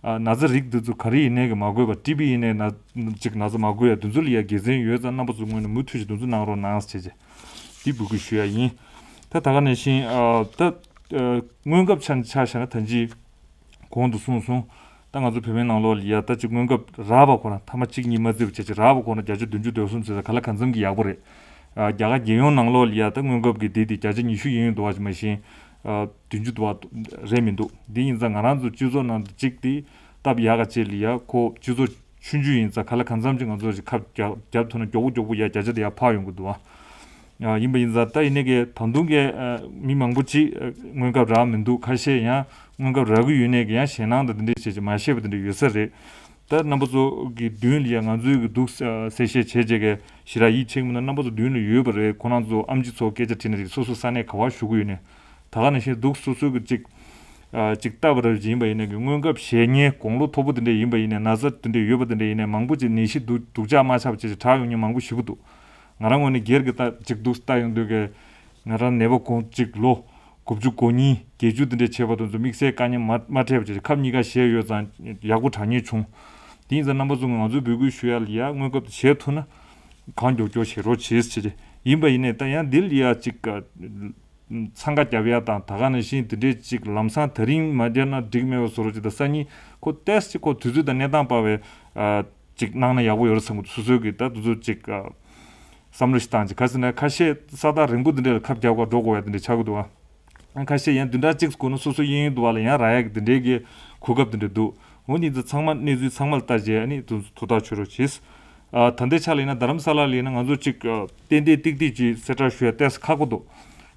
ཨ་ན་ཚ་རིགས་འདི་ཚོ་ག་རེ་ཡིན་ནའི་གི་མ་འགོས་པ། ཊི་བི་ཡིན་ནའི་ན་ཅིག་ན་ཚ་མ་འགོས་ཡ་དེ་ཚོ་ལ་ཡ་དགེ་མཚན་ཡོད་ཙང་རྣམ་པ་ཚོ་ངོས་ནས་མུ་མཐུད་ཀྱིས་དེ་ཚོ་གནང་རོགས་གནང་ཟེར་བྱས་འདི་འབོད་སྐུལ་ཞུ་ཡ་ཡིན། ད་ད་ག་ནང་བཞིན་ཨ་ད་ཨ་སྔོན་ཁབ་ཆ་ཆ་བཞག་ན་ད་ཅི་གོང་དུ་གསུངས་སོང་། ད་ང་ཚོ་བོད་པའི་ནང་ལོགས་ལ་ཡ་ད་ཅི་སྔོན་ཁབ་རག་པ་ཁོ་ན་ཐ་མ་གཅིག་གཉིས་མ་བརྩིས་པ་བྱས་བྱས་རག་པ་ཁོ་ན་བརྒྱ་ཆ་བདུན་ཅུ་དོན་གསུམ་ཟེར་ས་ག་ལ་གང་འཚམ་གྱི་ཡག་པོ་རེད། ཨ་རྒྱ་གར་རྒྱལ་ཡོངས་ནང་ལོགས་ལ་ཡ་ད་སྔོན་ཁབ་ཀྱི་འདི་དེ་བརྒྱ་ཆ་ཉི་ཤུ་ཡིན་འདུག་བ་མ་གཞི། ཨ་བདུན་ཅུ་འདུག་བ་རེད་མི་འདུག་འདི་ཡིན་ཙང་ང་རང་ཚོ་སྤྱི་ཚོགས་ནང་དུ་གཅིག་དེ་སྟབས་ཡག་ག་ཅིག་ལ་ཡ་ཁོ་སྤྱི་ཚོགས་ཆུང་ཆུང་ཡིན་ཙང་ག་ལ་གང་འཚམ་ཅིག་ང་ཚོ་ཞིག་ཁབ་རྒྱག་རྒྱབ་ཐུབ་ན་མགྱོགས་པོ་མགྱོགས་པོ་ཡ་བརྒྱ་ཆ་དེ་ཡ་འཕར་ཡོང་གི་འདུག་བ། ཨ་ཡིན་པ་ཡིན་ཙང་ད་ཡིན་ནའི་གི་ད་དུང་གི་ཨ་མི་མང་པོ་ཅིག་ཨ་སྔོན་ཁབ་རག་མི་འདུག་ཁ་ཤས་ཡང་སྔོན་ཁབ་རག་གི་ཡོད་ནའི་གི་ཡང་ཞེད་སྣང་དང་དེ་འདྲས་བྱས་བྱས་མ་ཤེས་པ་དེ་འདྲ་ཡོད་ས་རེད། ད་རྣམ་པ་ཚོ་གི་མདུན་ལ་ཡ་ང་ཚོའི་གི་འདུག་གསལ་བཤད་བྱས་བྱས་གི་ཞེ་དྲག་ཡིད་ཆེས་མིན་ན་རྣམ་པ་ཚོ་མདུན་ལ་ཡོད་པ་རེད། ཁོ་རང་ཚོ་ཨེམ་ཆི་ཚོ་སྐད་ཆ་དྲིས་ན་རིགས་སོ་སོ་ས་གནས་ག་བར་བཞུགས་གི་ཡོད་ནའི། ད་ག་ནང་བཞིན་འདུག་སོ་སོ་གི་ཅིག་ཨ་ཅིག་ལྟ་བ་རབ་ཅིག་ཡིན་པ་ཡིན་ནའི་གི་སྔོན་ཁབ་བཞེས་མཁན་དགུང་ལོ་མཐོ་པོ་དེ་འདྲས་ཡིན་པ་ཡིན་ནའི་ན་ཚ་དེ་འདྲས་ཡོད་པ་དེ་འདྲས་ཡིན་ནའི་མང་པོ་ཅིག་ནད་གཞི་སྡུག་སྡུག་ཅག་མ་ཆགས་པ་བྱས་བྱས་དྲག་ཡོང་མཁན་མང་པོ་ཞེ་པོ་འདུག་ང་རང་ངོས་ནས་སྒེར་གི་ལྟ་ཅིག་འདུག་ལྟ་ཡོང་དུས་གི་ང་རང་ནད་པ་གོང་ཅིག་ལོ་དགུ་བཅུ་གོ་གཉིས་བརྒྱད་ཅུ་དེ་འདྲས་བྱས་པ་དེ་ཚོ་དམིགས་བསལ་དཀའ་ངལ་མ་མ་འཕྲད་པ་བྱས་བྱས་ཁབ་གཉིས་ཀ་བཞེས་ཡོད་ཙང་ཡག་པོ་དྲག་མཁན་བྱུང་། དེ་ཡིན་ཙང་རྣམ་པ་ཚོ་ང་ཚོས་འབོད་སྐུལ་ཞུ་ཡ་ལ་ཡ་སྔོན་ཁབ་དེ་བཞེས་ཐུབ་ན་གང་མགྱོགས་མགྱོགས་བཞེས་རོགས་བྱེད་ཟེར་བྱས་ཡིན་པ་ཡིན་ནའི་ད་ཡང་འདི་ལ་ཡ་ཅིག་འཚང་ཁ་རྒྱབ་ཡ་དང་ད་ག་ནང་བཞིན་དེ་འདྲས་ཅིག་ལམ་སང་ད་རིང་མ་བརྒྱབ་ན་འགྲིག་མེད་པ་བཟོ་འདྲ་ཅིག་དང་སང་ཉིན་ཁོ་ཏོག་ཙམ་ཅིག་ཁོ་དུས་ཚོད་དང་གནས་སྟངས་བར་བའི་ཨ་ཅིག་གནང་ན་ཡག་པོ་ཡོད་རེད་བསམ་གི་འདུག་སོ་སོའི་གི་ད་དུས་ཚོད་ཅིག་ཨ་བསམ་བློ་ཞིག་བཏང་ཅིག་ག་ཟེར་ན་ཁ་ཤས་ས་ཐག་རིང་པོ་དེ་འདྲས་ལ་ཁབ་རྒྱག་དགོས་འགྲོ་དགོས་ཡ་དེ་འདྲས་ཆགས་ཀྱི་འདུག་ཨ། ཁ་ཤས་ཡང་བདུན་ཕྲག་གཅིག་སྒོ་ནས་སོ་སོ་གཡས་གཡོན་དུ་བ་ལ་ཡང་རག་ཡ་གི་དེ་འདྲས་གི་གོ་སྐབས་དེ་འདྲས་འདུག་འོ་འདི་ཚོ་ཚང་མ་གནས་ཚུལ་ཚང་མ་ལ་ལྟ་རྗེས་ཨ་ནི་དུ་ཐུགས་ཐག་ཆོད་རོགས་གྱིས། ཨ་ད་ལྟའི་ཆ་ལ་ཡིན་ན་རྡ་རམ་ས་ལ་ལ་ཡིན་ན་ང་ཚོ་གཅིག་ཨ་ཏན་ཏན་ཏིག་ཏིག་ཅིག་གསལ་བསྒྲགས་ཞུ་ཡ་ཏོག་ཙམ་ཁག་པོ་འདུག་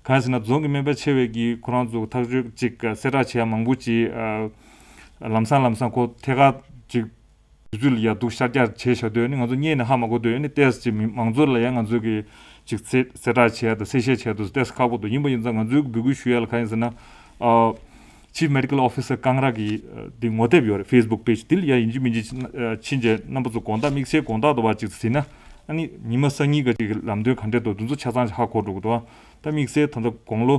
གང་ཡིན་ཟེར་ན་རྫོང་གི་སྨན་པ་ཆེ་བས་ཀྱིས་ཁོ་རང་ཚོ་ཐག་གཅོད་ཅིག་གསལ་བསྒྲགས་བྱེད་ཡ་མང་པོ་ཅིག་ཨ་ལམ་སང་ལམ་སང་ཁོ་ཐད་ཀར་ཅིག་དུས་ཚོད་ལ་ཡ་འདུག་ཤར་རྒྱག་བྱས་བཞག་དུས་ནི་ང་ཚོ་རྙེད་ནས་ཧ་མ་གོ་དུས་ནི་ཏོག་ཙམ་ཅིག་མི་མང་ཚོགས་ལ་ཡ་ང་ཚོ་གི་ཅིག་གསལ་གསལ་བསྒྲགས་བྱེད་ཡ་དང་གསལ་བཤད་བྱེད་ཡ་དུ་ཏོག་ཙམ་ཁག་པོ་འདུག་ཡིན་པ་ཡིན་ཙང་ང་ཚོའི་འབོད་སྐུལ་ཞུ་ཡ་ལ་གང་ཡིན་ཟེར་ན་ཨ། Chief Medical Officer ཀང་ར་གི་འདི་ངོ་དེབ་ཡོད་རེད། Facebook page འདི་ལ་ཡ་ཡིན་གཅིག་མིན་གཅིག་ཕྱིན་རྗེས་རྣམ་པ་ཚོ་དགོང་དག་དམིགས་བསལ་དགོང་དག་དུ་བ་ཅིག་ཟིན་ན་ཨ་ནི་ཉི་མ་སང་ཉིན་ག་ཅིག་གི་ལམ་སྟོན་ག་འདྲས་འདུག་དེ་ཚོ་ཆ་ཚང་ཧ་གོ་འགྲོ་གི་འདུག་ད་དམིགས་བསལ་ད་ལྟ་དགུང་ལོ་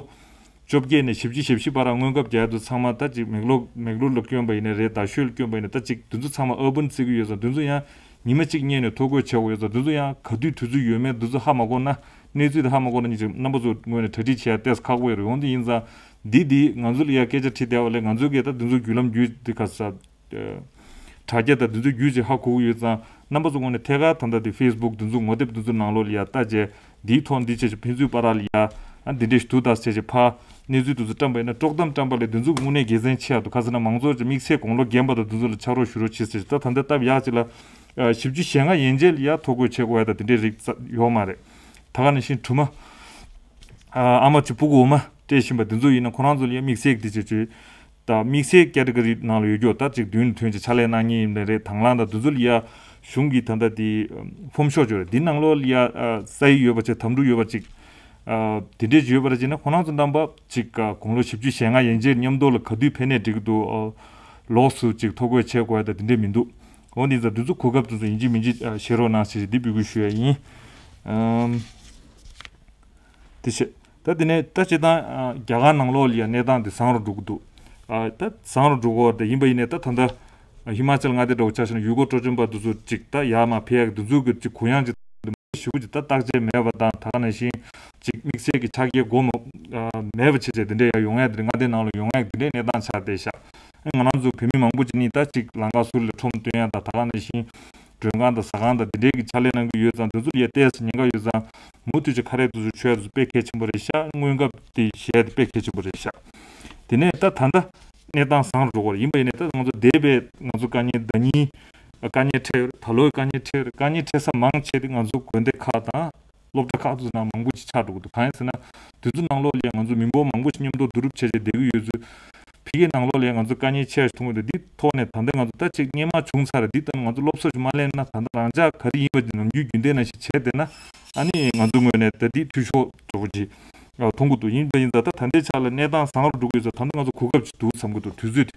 བཅོ་བརྒྱད་ནས་བཞི་བཅུ་ཞེ་བཞི་བར་སྔོན་ཁབ་རྒྱག་དུས་ཚང་མ་ད་ཅིག་མེག་ལོར་མེག་ལོར་ལ་བསྐྱོན་པ་ཡིན་ན་རེད། རྡ་ཤོད་ལ་བསྐྱོན་པ་ཡིན་ན་ད་ཅིག་དེ་ཚོ་ཚང་མ་urban བརྩི་གི་ཡོད་ཙང་དེ་ཚོ་ཡང་ ཉི་མ་གཅིག་གཉིས་ནས་ཐོ་འགོད་བྱེད་དགོས་ཡོད་ཙང་། འདི་ཚོ་ཡང་ག་དུས་དུས་ཚོད་ཡོད་མེད་འདི་ཚོ་ཧ་མ་གོ་ན། གནས་ཚུལ་དེ་ཧ་མ་གོ་ན་ཉིན་གཅིག་རྣམ་པ་ཚོ་ངོས་ནས་གྲ་སྒྲིག་བྱེད་ཡ་ཏོག་ཙམ་ཁག་པོ་ཡོད་རེད། འོན་ཏེ་ཡིན་ཙང་འདི་འདི་ང་ཚོ་ལ་ཡ་སྐད་ཆ་དྲིས་བསྡད་པ་ལས། ང་ཚོའི་གི་ད་འདི་ཚོ་བརྒྱུད་ལམ་བརྒྱུད་དེ་ག་ས་དྲ་རྒྱ་དང་འདི་ཚོ་བརྒྱུད་ཅིག་ཧ་གོ་གི་ཡོད་ཙང་། རྣམ་པ་ཚོ་ངོས་ནས་ཐད་ཀར་ད་ལྟ་དེ་ཕེ་སི་བུག་འདི་ཚོ་ངོ་དེབ་འདི་ཚོ་ནང་ལོགས་ལ་ཡ་ལྟ་བྱས། འདིའི་ཐོག་འདི་བྱས་བྱས་ཕན་ཚུན་བར་ལ་ཡ་ཨ་འདི་འདྲས་ཞིག་འདུག་ད་ཟེར་བྱས་ཕར་གནས་ཚུལ་འདི་ཚོ་བཀྲམ་པ་ཡིན་ན། དཀྲོག་གཏམ་བཀྲམ་པ་ལས་འདི་ཚོ་དངོས་གནས་དགེ་མཚན་ཆེ་ཡ་འདུག་ག་ཟེར་ན་མང་ཚོགས་ཀྱི་དམིགས་བསལ་དགུང་ལོ་རྒན་པ་དང་འདི་ཚོ་ལ་ཕྱག་རོགས་ཞུ་རོགས་བྱེད་ཟེར། ད་ད་ལྟ་སྟབས་ཡག་ཅིག་ལ་ཨ་བཞི་བཅུ་ཞེ་ལྔ་ཡན་ཆད་ལ་ཡ་ཐོ་འགོད་བྱེད་དགོས་ཡ་ད་འདི་འདྲས་རིགས་ཙམ་ཡོད་མ་རེད། ད་ག་ནང་བཞིན་གྲོས་མོལ་ཨ་ཨ་མ་གཅིག་སྤུ་གུ་འོ་མ་སྤྲད་བཞིན་པ་འདི་ཚོ་ཡིན་ན་ཁོ་རང་ཚོ་ལ་ཡ་དམིགས་བསལ་གྱི་འདི་བྱེད་བྱེད། ད་དམིགས་བསལ་ཀེ་ཏེ་གོ་རི་ནང་ལ་ཡོད་རྒྱུ་ད་ཅིག་མདུན་ལ་ཐོན་ཅིག་ཕྱག་ལས་གནང་མཁན་ཡིན་པ་རེད། དང་བླངས་དང་འདི་ཚོ་ལ་ཡ་གཞུང་གིས་ད་ལྟ་དེ་ཕོམ་ཤོག་ཅིག་ཡོད་རེད། འདི་ནང་ལོགས་ལ་ཡ་ཨ་ས་ཡིག་ཡོད་པ་ཅིག་དམ་ཕྲུག་ཡོད་པ་ཅིག་ཨ་དེ་འདྲས་ཅིག་ཡོད་པ་རེད་ཅེ་ན། ཁོ་རང་ཚོ་རྣམ་པ་ཅིག་ཨ་དགུང་ལོ་བཞི་བཅུ་ཞེ་ལྔ་ཡན་ཆད་མཉམ་དུ་ལ་ག་དུས་ཕེབས་ནའི་འགྲིག་གི་འདུག་ཨ་ལོགས་སུ་ཅིག་ཐོ་འགོད་བྱེད་དགོས་ཡ་ད་དེ་འདྲས་མི་འདུག་འོ་འདི་ཙམ་འདི་ཚོ་གོ་སྐབས་དེ་ཚོ་ཡིན་གཅིག་མིན་གཅིག་ཨ་བཞེས་རོགས་གནང་ཞེས་འདི་འབོད་སྐུལ་ཞུ་ཡ་ཡིན། ཨམ། དེ་བྱས། ད་དེ་ནས་ད་སྤྱིར་བཏང་ཨ་རྒྱ་གར་ནང་ལོགས་ལ་ཡ་གནས་སྟངས་དེ་བཟང་རུ་འགྲོ་གི་འདུག་ཨ་ད་བཟང་རུ་འགྲོ་གི་ཡོད་རེད། ཡིན་པ་ཡིན་ནའི་ད་ད་ལྟ་ཧི་མ་ཅལ་མངའ་སྡེ་འདྲ་བོ་ཆ་བཞག་ན་ཡུལ་སྐོར་སྤྲོ་འཆམ་པ་དེ་ཚོ་ཅིག་ད་ཡར་མར་ཕེབས་ཡག་དེ་ཚོ་གི་ཅིག་གུ་ཡངས་ཅིག་ཞེ་པོ་ཅིག་ད་བརྟག་དཔྱད་མེད་པ་དང་། ད་ག་ནང་བཞིན་ཅིག་དམིགས་བསལ་གྱི་ཕྱག་འཁྱེར་དགོས་མ་ཨ་མེད་པ་བྱས་བྱས་དེ་འདྲ་ཡ་ཡོང་ཡ་དེ་འདྲ་མངའ་སྡེ་ནང་ལ་ཡོང་ཡ་དེ་འདྲའི་གནས་སྟངས་ཆགས་བསྡད་ཤག་ང་རང་ཚོ་བོད་མི་མང་པོ་ཅིག་ནི་ད་ཅིག་ལམ་ཁ་ཟུར་ལ་ཁྲོམ་སྟོན་ཡ་དང་། ད་ག་ནང་བཞིན་མགྲོན་ཁང་དང་ཟ་ཁང་དང་དེ་འདྲའི་གི་ཕྱག་ལས་གནང་གི་ཡོད་ཙང་། དེ་ཚོ་ལ་ཡ་ཏོག་ཙམ་ཉེན་ཁ་ཡོད་ཙང་། མུ་མཐུད་ཀྱི་ཁ་རས་དེ་ཚོ་མཆོད་ཡ་དེ་ཚོ་དཔེ་གལ་ཆེན་པོ་རེད་ཤག་སྔོན་ཁབ་དེ་བཞེས་ཡ་དེ་དཔེ་གལ་ཆེན་པོ་རེད་ཤག་དེ་ནས་ད་ད་ལྟ་གནས་སྟངས་བཟང་རུ་འགྲོ་གི་རེད། ཡིན་པ་ཡིན་ནའི་ད་ང་ཚོ་འདས་པའི་ང་ཚོ་དཀའ་ངལ་ཟླ་ཉིན་དཀའ་ངལ་འཕྲད་ཡོད་རེད། ད་ལོའི་དཀའ་ངལ་འཕྲད་ཡོད་རེད། དཀའ་ངལ་འཕྲད་ས་མང་ཆེ་དེ་ང་ཚོ་དགོན་སྡེ་ཁག་དང་སློབ་གྲྭ་ཁག་དེ་ཚོ་ནང་མང་པོ་ཅིག་ཆགས་འགྲོ་གི་འདུག་གང་ཡིན་ཟེར་ན། དེ་ཚོ་ནང་ལོགས་ལ་ཡ་ང་ཚོ་མི་འབོར་མང་པོ་ཞིག་མཉམ་དུ་བསྡུ་རུབ་བྱས་བྱས་བསྡད་ཀྱི་ཡོད་ཚུལ། ཕ་གིའི་ནང་ལོགས་ལ་ཡ་ང་ཚོ་དཀའ་ངལ་ཆེ་ཞིག་མཐོང་གི་འདུག་འདི་ཐོག་ནས་ད་ལྟ་ང་ཚོ་ད་ཅིག་སྔོན་མ་བྱུང་ཚར་རེད། འདི་ལྟར་ང་ཚོ་སློབ་གསོ་ཞིག་མ་ལེན་ན། ད་ལྟ་རང་ཅག་ག་རེ་ཡིན་པ་འདི་ནམ་རྒྱུན་རྒྱུན་ལྡན་ནང་བཞིན་བྱས་བསྡད་ན། ཨ་ནི་ང་ཚོ་ངོས་ནས་ད་འདི་འཐུས་ཤོར་འགྲོ་གི་ཅིག་མཐོང་གི་འདུག་ཡིན་པ་ཡིན་ཙང་ད་ད་ལྟའི་ཆ་ལ་གནས་སྟངས་བཟང་རུ་འགྲོ་གི་ཡོད་ཙང་། ད་ལྟ་ང་ཚོ་གོ་སྐབས་ཅིག་འདུག་བསམ་གི་འདུག་དུས་ཚོད་དེ།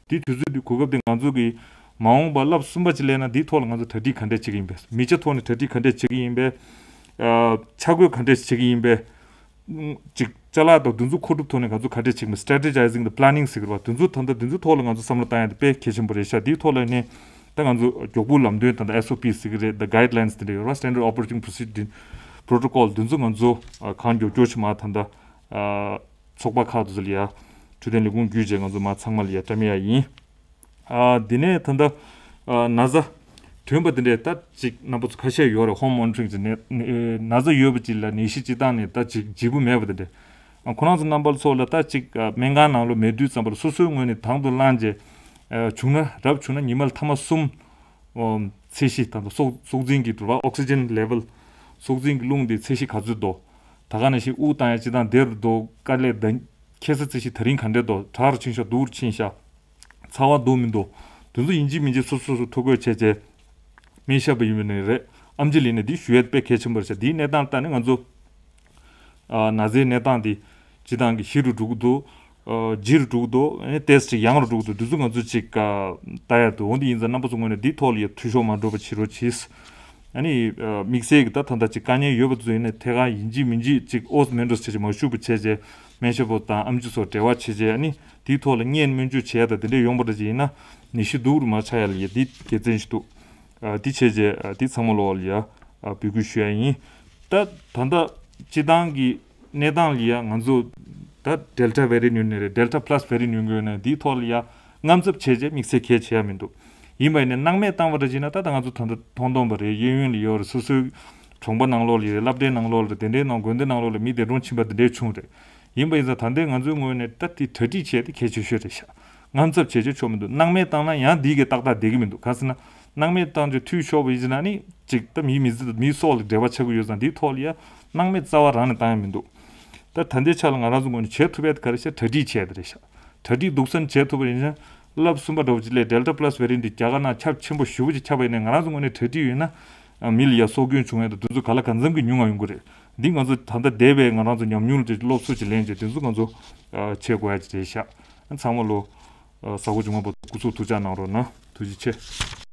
དེ་དུས་ཚོད་དེ་གོ་སྐབས་དེ་ང་ཚོ་གི་མ་འོངས་པ་ལྷག་གསུམ་པ་ཅིག་སླེབས་ན་དེའི་ཐོག་ལ་ང་ཚོ་གྲ་སྒྲིག་ག་འདྲས་བྱེད་ཀྱི་ཡིན་པས། མི་ཆ་ཐོག་ནས་གྲ་སྒྲིག་ག་འདྲས་བྱེད་ཀྱི་ཡིན་པས། ཨ་ཆ་བགོས་ག་འདྲས་བྱེད་ཀྱི་ཡིན་པས། ཅིག་ཅ་ལག་དང་དེ་ཚོ་མཁོ་སྒྲུབ་ཐོག་ནས་ང་ཚོ་ག་འདྲས་བྱེད་ཀྱི་ཡིན། སི་ཊེ་ཊི་ཇའི་ཟིང་དང་པི་ལེ་ནིང་ཟེར་གྱི་རེད་པ། དེ་ཚོ་ད་ལྟ་དེ་ཚོ་ཐོག་ལ་ང་ཚོ་བསམ་བློ་བཏང་ཡ་དེ་དཔེ་གལ་ཆེན་པོ་རེད་ཤག་དེའི་ཐོག་ལ་ནས་ད་ང་ཚོ་མགྱོགས་པོ་ལམ་སྟོན་ད་ལྟ་ཨེསི་ཨོ་པི་ཟེར་གྱི་རེད། ད་གའིཌ་ལའིན་སི་དེ་འདྲ་ཡོད་རེད་པ། Standard Operating Procedure Protocol དེ་ཚོ་ང་ཚོ་ཨ་གང་མགྱོགས་མགྱོགས་ཞིག་མར་ད་ལྟ་ཨ་ཚོགས་པ་ཁག་དེ་ཚོ་ལ་ཡ་འཕྲོད་བསྟེན་ལས་ཁུངས་བརྒྱུད་བྱས་ང་ཚོ་མར་ཚང་མ་ལ་ཡ་བཀྲམ་ཡ་ཡིན། ཨ་དེ་ནས་ད་ལྟ་ཨ་ན་ཚ་ཐོན་པ་དེ་འདྲས་ད་ཅིག་རྣམ་པ་ཚོ་ཁ་ཤས་ཡོད་རེད། ཧོམ་མོ་ནི་ཊ་རིང་ཅིག་ནས་ན་ཚ་ཡོད་པ་ཅིག་ལ་ནད་གཞི་སྤྱི་བཏང་ནས་ད་ཅིག་བརྗེ་པོ་མེད་པ་དེ་འདྲས། ཨ་ཁོ་རང་ཚོ་རྣམ་པ་ཚོ་ལ་ད་ཅིག་ཨ་སྨན་ཁང་ནང་ལོགས་མེད་དུས་ཙམ་པ་ལ་སོ་སོའི་ངོས་ནས་དང་དུ་བླངས་བྱས། ཨ་བྱུང་ན་རབ་བྱུང་ན་ཉི་མ་ལ་ཐ་མ་གསུམ་ཨོ་ཚད་གཞི་ད་ལྟ་སྲོག་སྲོག་འཛིན་གྱི་འགྲོ་བ་ཨོག་སི་ཇན་ལེ་ཝལ། སྲོག་འཛིན་གྱི་རླུང་དེ་ཚད་གཞི་ག་ཚོད་འདུག་ད་ག་ནང་བཞིན་དབུགས་བཏང་ཡ་སྤྱི་བཏང་བདེ་རུ་འདུག་དཀའ་ལས་ད་ཁྱད་མཚར་ཚད་གཞི་ད་རིང་ག་འདྲས་འདུག་དྲག་རུ་ཕྱིན་ཤག་སྡུག་རུ་ཕྱིན་ཤག་ཚ་བ་འདུག་མི་འདུག་དེ་ཚོ་ཡིན་གཅིག་མིན་གཅིག་སོ་སོ་སོ་སོ་ཐོ་འགོད་བྱས་བྱས། སྨན་ཞབས་པ་ཡིན་པ་ནས་རེད། ཨེམ་ཆི་ལ་ཡིན་ནའི་འདི་ཞུ་ཡ་དཔེ་གལ་ཆེན་པོ་རེད་ཤག་འདིའི་གནས་སྟངས་ལྟར་ནི་ང་ཚོ་ཨ་ན་ཚའི་གནས་སྟངས་འདི་སྤྱི་བཏང་གི་ཞི་རུ་འགྲོ་གི་འདུག་ཨ་ལྗིད་རུ་འགྲོ་གི་འདུག་ཨ་ནི་ཏོག་ཙམ་ཅིག་ཡང་རུ་འགྲོ་གི་འདུག་འདི་ཚོ་ང་ཚོ་ཅིག་ཨ་ལྟ་ཡ་འདུག་འོན་ཏེ་ཡིན་ཙང་རྣམ་པ་ཚོ་ངོས་ནས་འདིའི་ཐོག་ལ་ཡ་འཐུས་ཤོར་མ་འགྲོ་བ་བྱེད་རོགས་གྱིས། ཨ་ནི་ཨ་དམིགས་བསལ་གྱི་ད་ད་ལྟ་ཅིག་དཀའ་ངལ་ཡོད་པ་ཚོ་ཡིན་ནའི་ཐད་ཀར་ཡིན་གཅིག་མིན་གཅིག་ཅིག་ཨོ་སི་མེན་ཏོ་སི་བྱས་བྱས་མ་ཞུགས་པ་བྱས་བྱས་སྨན་ཞབས་པ་དང་ཨེམ་ཆི་ཚོ་འབྲེལ་བ་བྱས་བྱས། ཨ་ནི་དེའི་ཐོག་ལ་བརྙན་སྨན་བཅོས་བྱས་ཡ་དང་དེ་འདྲས་ཡོང་པ་འདྲ་ཅིག་ཡིན་ན་ནད་གཞི་སྡུག་རུ་མ་ཆགས་ཡ་ལ་ཡ་འདི་དགེ་མཚན་ཞིག་འདུག་ཨ་འདི་བྱས་རྗེས་ཨ་འདི་ཚང་མ་ལོག་ལ་ཡ་ཨ་འབོད་སྐུལ་ཞུ་ཡ་ཡིན། ད་ད་ལྟ་སྤྱི་བཏང་གི་གནས་སྟངས་ལ་ཡ་ང་ཚོ་ད་ཌེལ་ཊ་ཝེ་རི་ཡན་ནས་རེད། ཌེལ་ཊ་པ་ལ་སི་ཝེ་རི་ཡན་ཡོང་གི་ཡོད་ནས་འདིའི་ཐོག་ལ་ཡ་དངངས་འཚབ་བྱས་རྗེས་དམིགས་བསལ་གལ་ཆེ་ཡ་མི་འདུག་ཡིན་པ་ཡིན་ནའི་སྣང་མེད་བཏང་བ་འདྲ་བྱས་ན་ད་ད་ང་ཚོ་ད་ལྟ་མཐོང་སྟོན་པ་རེད། གཡས་གཡོན་ལ་ཡོད་རེད། སོ་སོའི་གྲོང་པ་ནང་ལོགས་ལ་ཡོད་རེད། སློབ་གྲྭའི་ནང་ལོགས་ལ་རེད། དེ་འདྲའི་ནང་དགོན་སྡེ་ནང་ལོགས་ལ་མི་འདས་གྲོངས་ཕྱིན་པ་དེ་འདྲའི་བྱུང་རེད། ཡིན་པ་ཡིན་ཙང་ད་ལྟའི་ང་ཚོའི་ངོས་ནས་ད་དེ་གྲ་སྒྲིག་བྱས་ཏེ་གལ་ཆེ་ཤོས་རེད་ཤག་དངངས་འཚབ་བྱས་བྱས་ཆོག་མི་འདུག་སྣང་མེད་བཏང་ན་ཡང་འདི་གས་ཏག་ཏག་བསྡད་ཀྱི་མི་འདུག་གང་ཟེར་ན་སྣང་མེད་བཏང་རྗེས་འཐུས་ཤོར་བ་ཡིན་ཟེར་ན་ནི་ཅིག་ད་མིའི་མི་ཚེ་དང་མིའི་སྲོག་ལ་འབྲེལ་བ་ཆགས་ཀྱི་ཡོད་ཙང་འདིའི་ཐོག་ལ་ཡ་སྣང་མེད་རྩ་བ་རང་ནས་བཏང་ཡ་མི་འདུག་ད་ད་ལྟའི་ཆ་ལ་ང་རང་ཚོ་ངོས་ནས་བྱེད་ཐུབ་ཡ་དེ་ག་རེ་ཤག་གྲ་སྒྲིག་བྱས་ཡ་དེ་རེད་ཤག་གྲ་སྒྲིག་སྡུག་ས་ནས་བྱེད་ཐུབ་པ་ཡིན་ན། ལབ་གསུམ་པ་འདྲ་བོ་ཅིག་སླེབས། ཌེལ་ཊ་པ་ལ་སི་ཝེ་རི་ཡན་འདི་རྒྱ་གར་ནང་ཁྱབ་ཆེན་པོ་ཞེ་པོ་ཅིག་ཁྱབ་པ་ཡིན་ནའི་ང་རང་ཚོ་ངོས་ནས་གྲ་སྒྲིག་ཡོད་ན་ཨ་མི་ལ་ཡ་སྲོག་སྐྱོན་བྱུང་ཡ་དང་དེ་ཚོ་ག་ལ་གང་འཚམ་གྱི་ཉུང་བ་ཡོང་གི་རེད། འདི་ང་ཚོ་ད་ལྟ་འདས་པའི་ང་རང་ཚོ་ཉམས་མྱོང་ལ་སློབ་གསོ་ཅིག་ལེན་བྱས་དེ་ཚོ་ང་ཚོ་ཨ་བྱེད་དགོས་ཡ་ཅིག་རེད་ཤག་ཚང་མ་ལོ་ཨ་གཟའ་འཁོར་བཅོ་ལྔ་པ་སྐུ་གཟུགས་ཐུགས་ཅག་གནང་རོགས་གནང་། ཐུགས་རྗེ་ཆེ།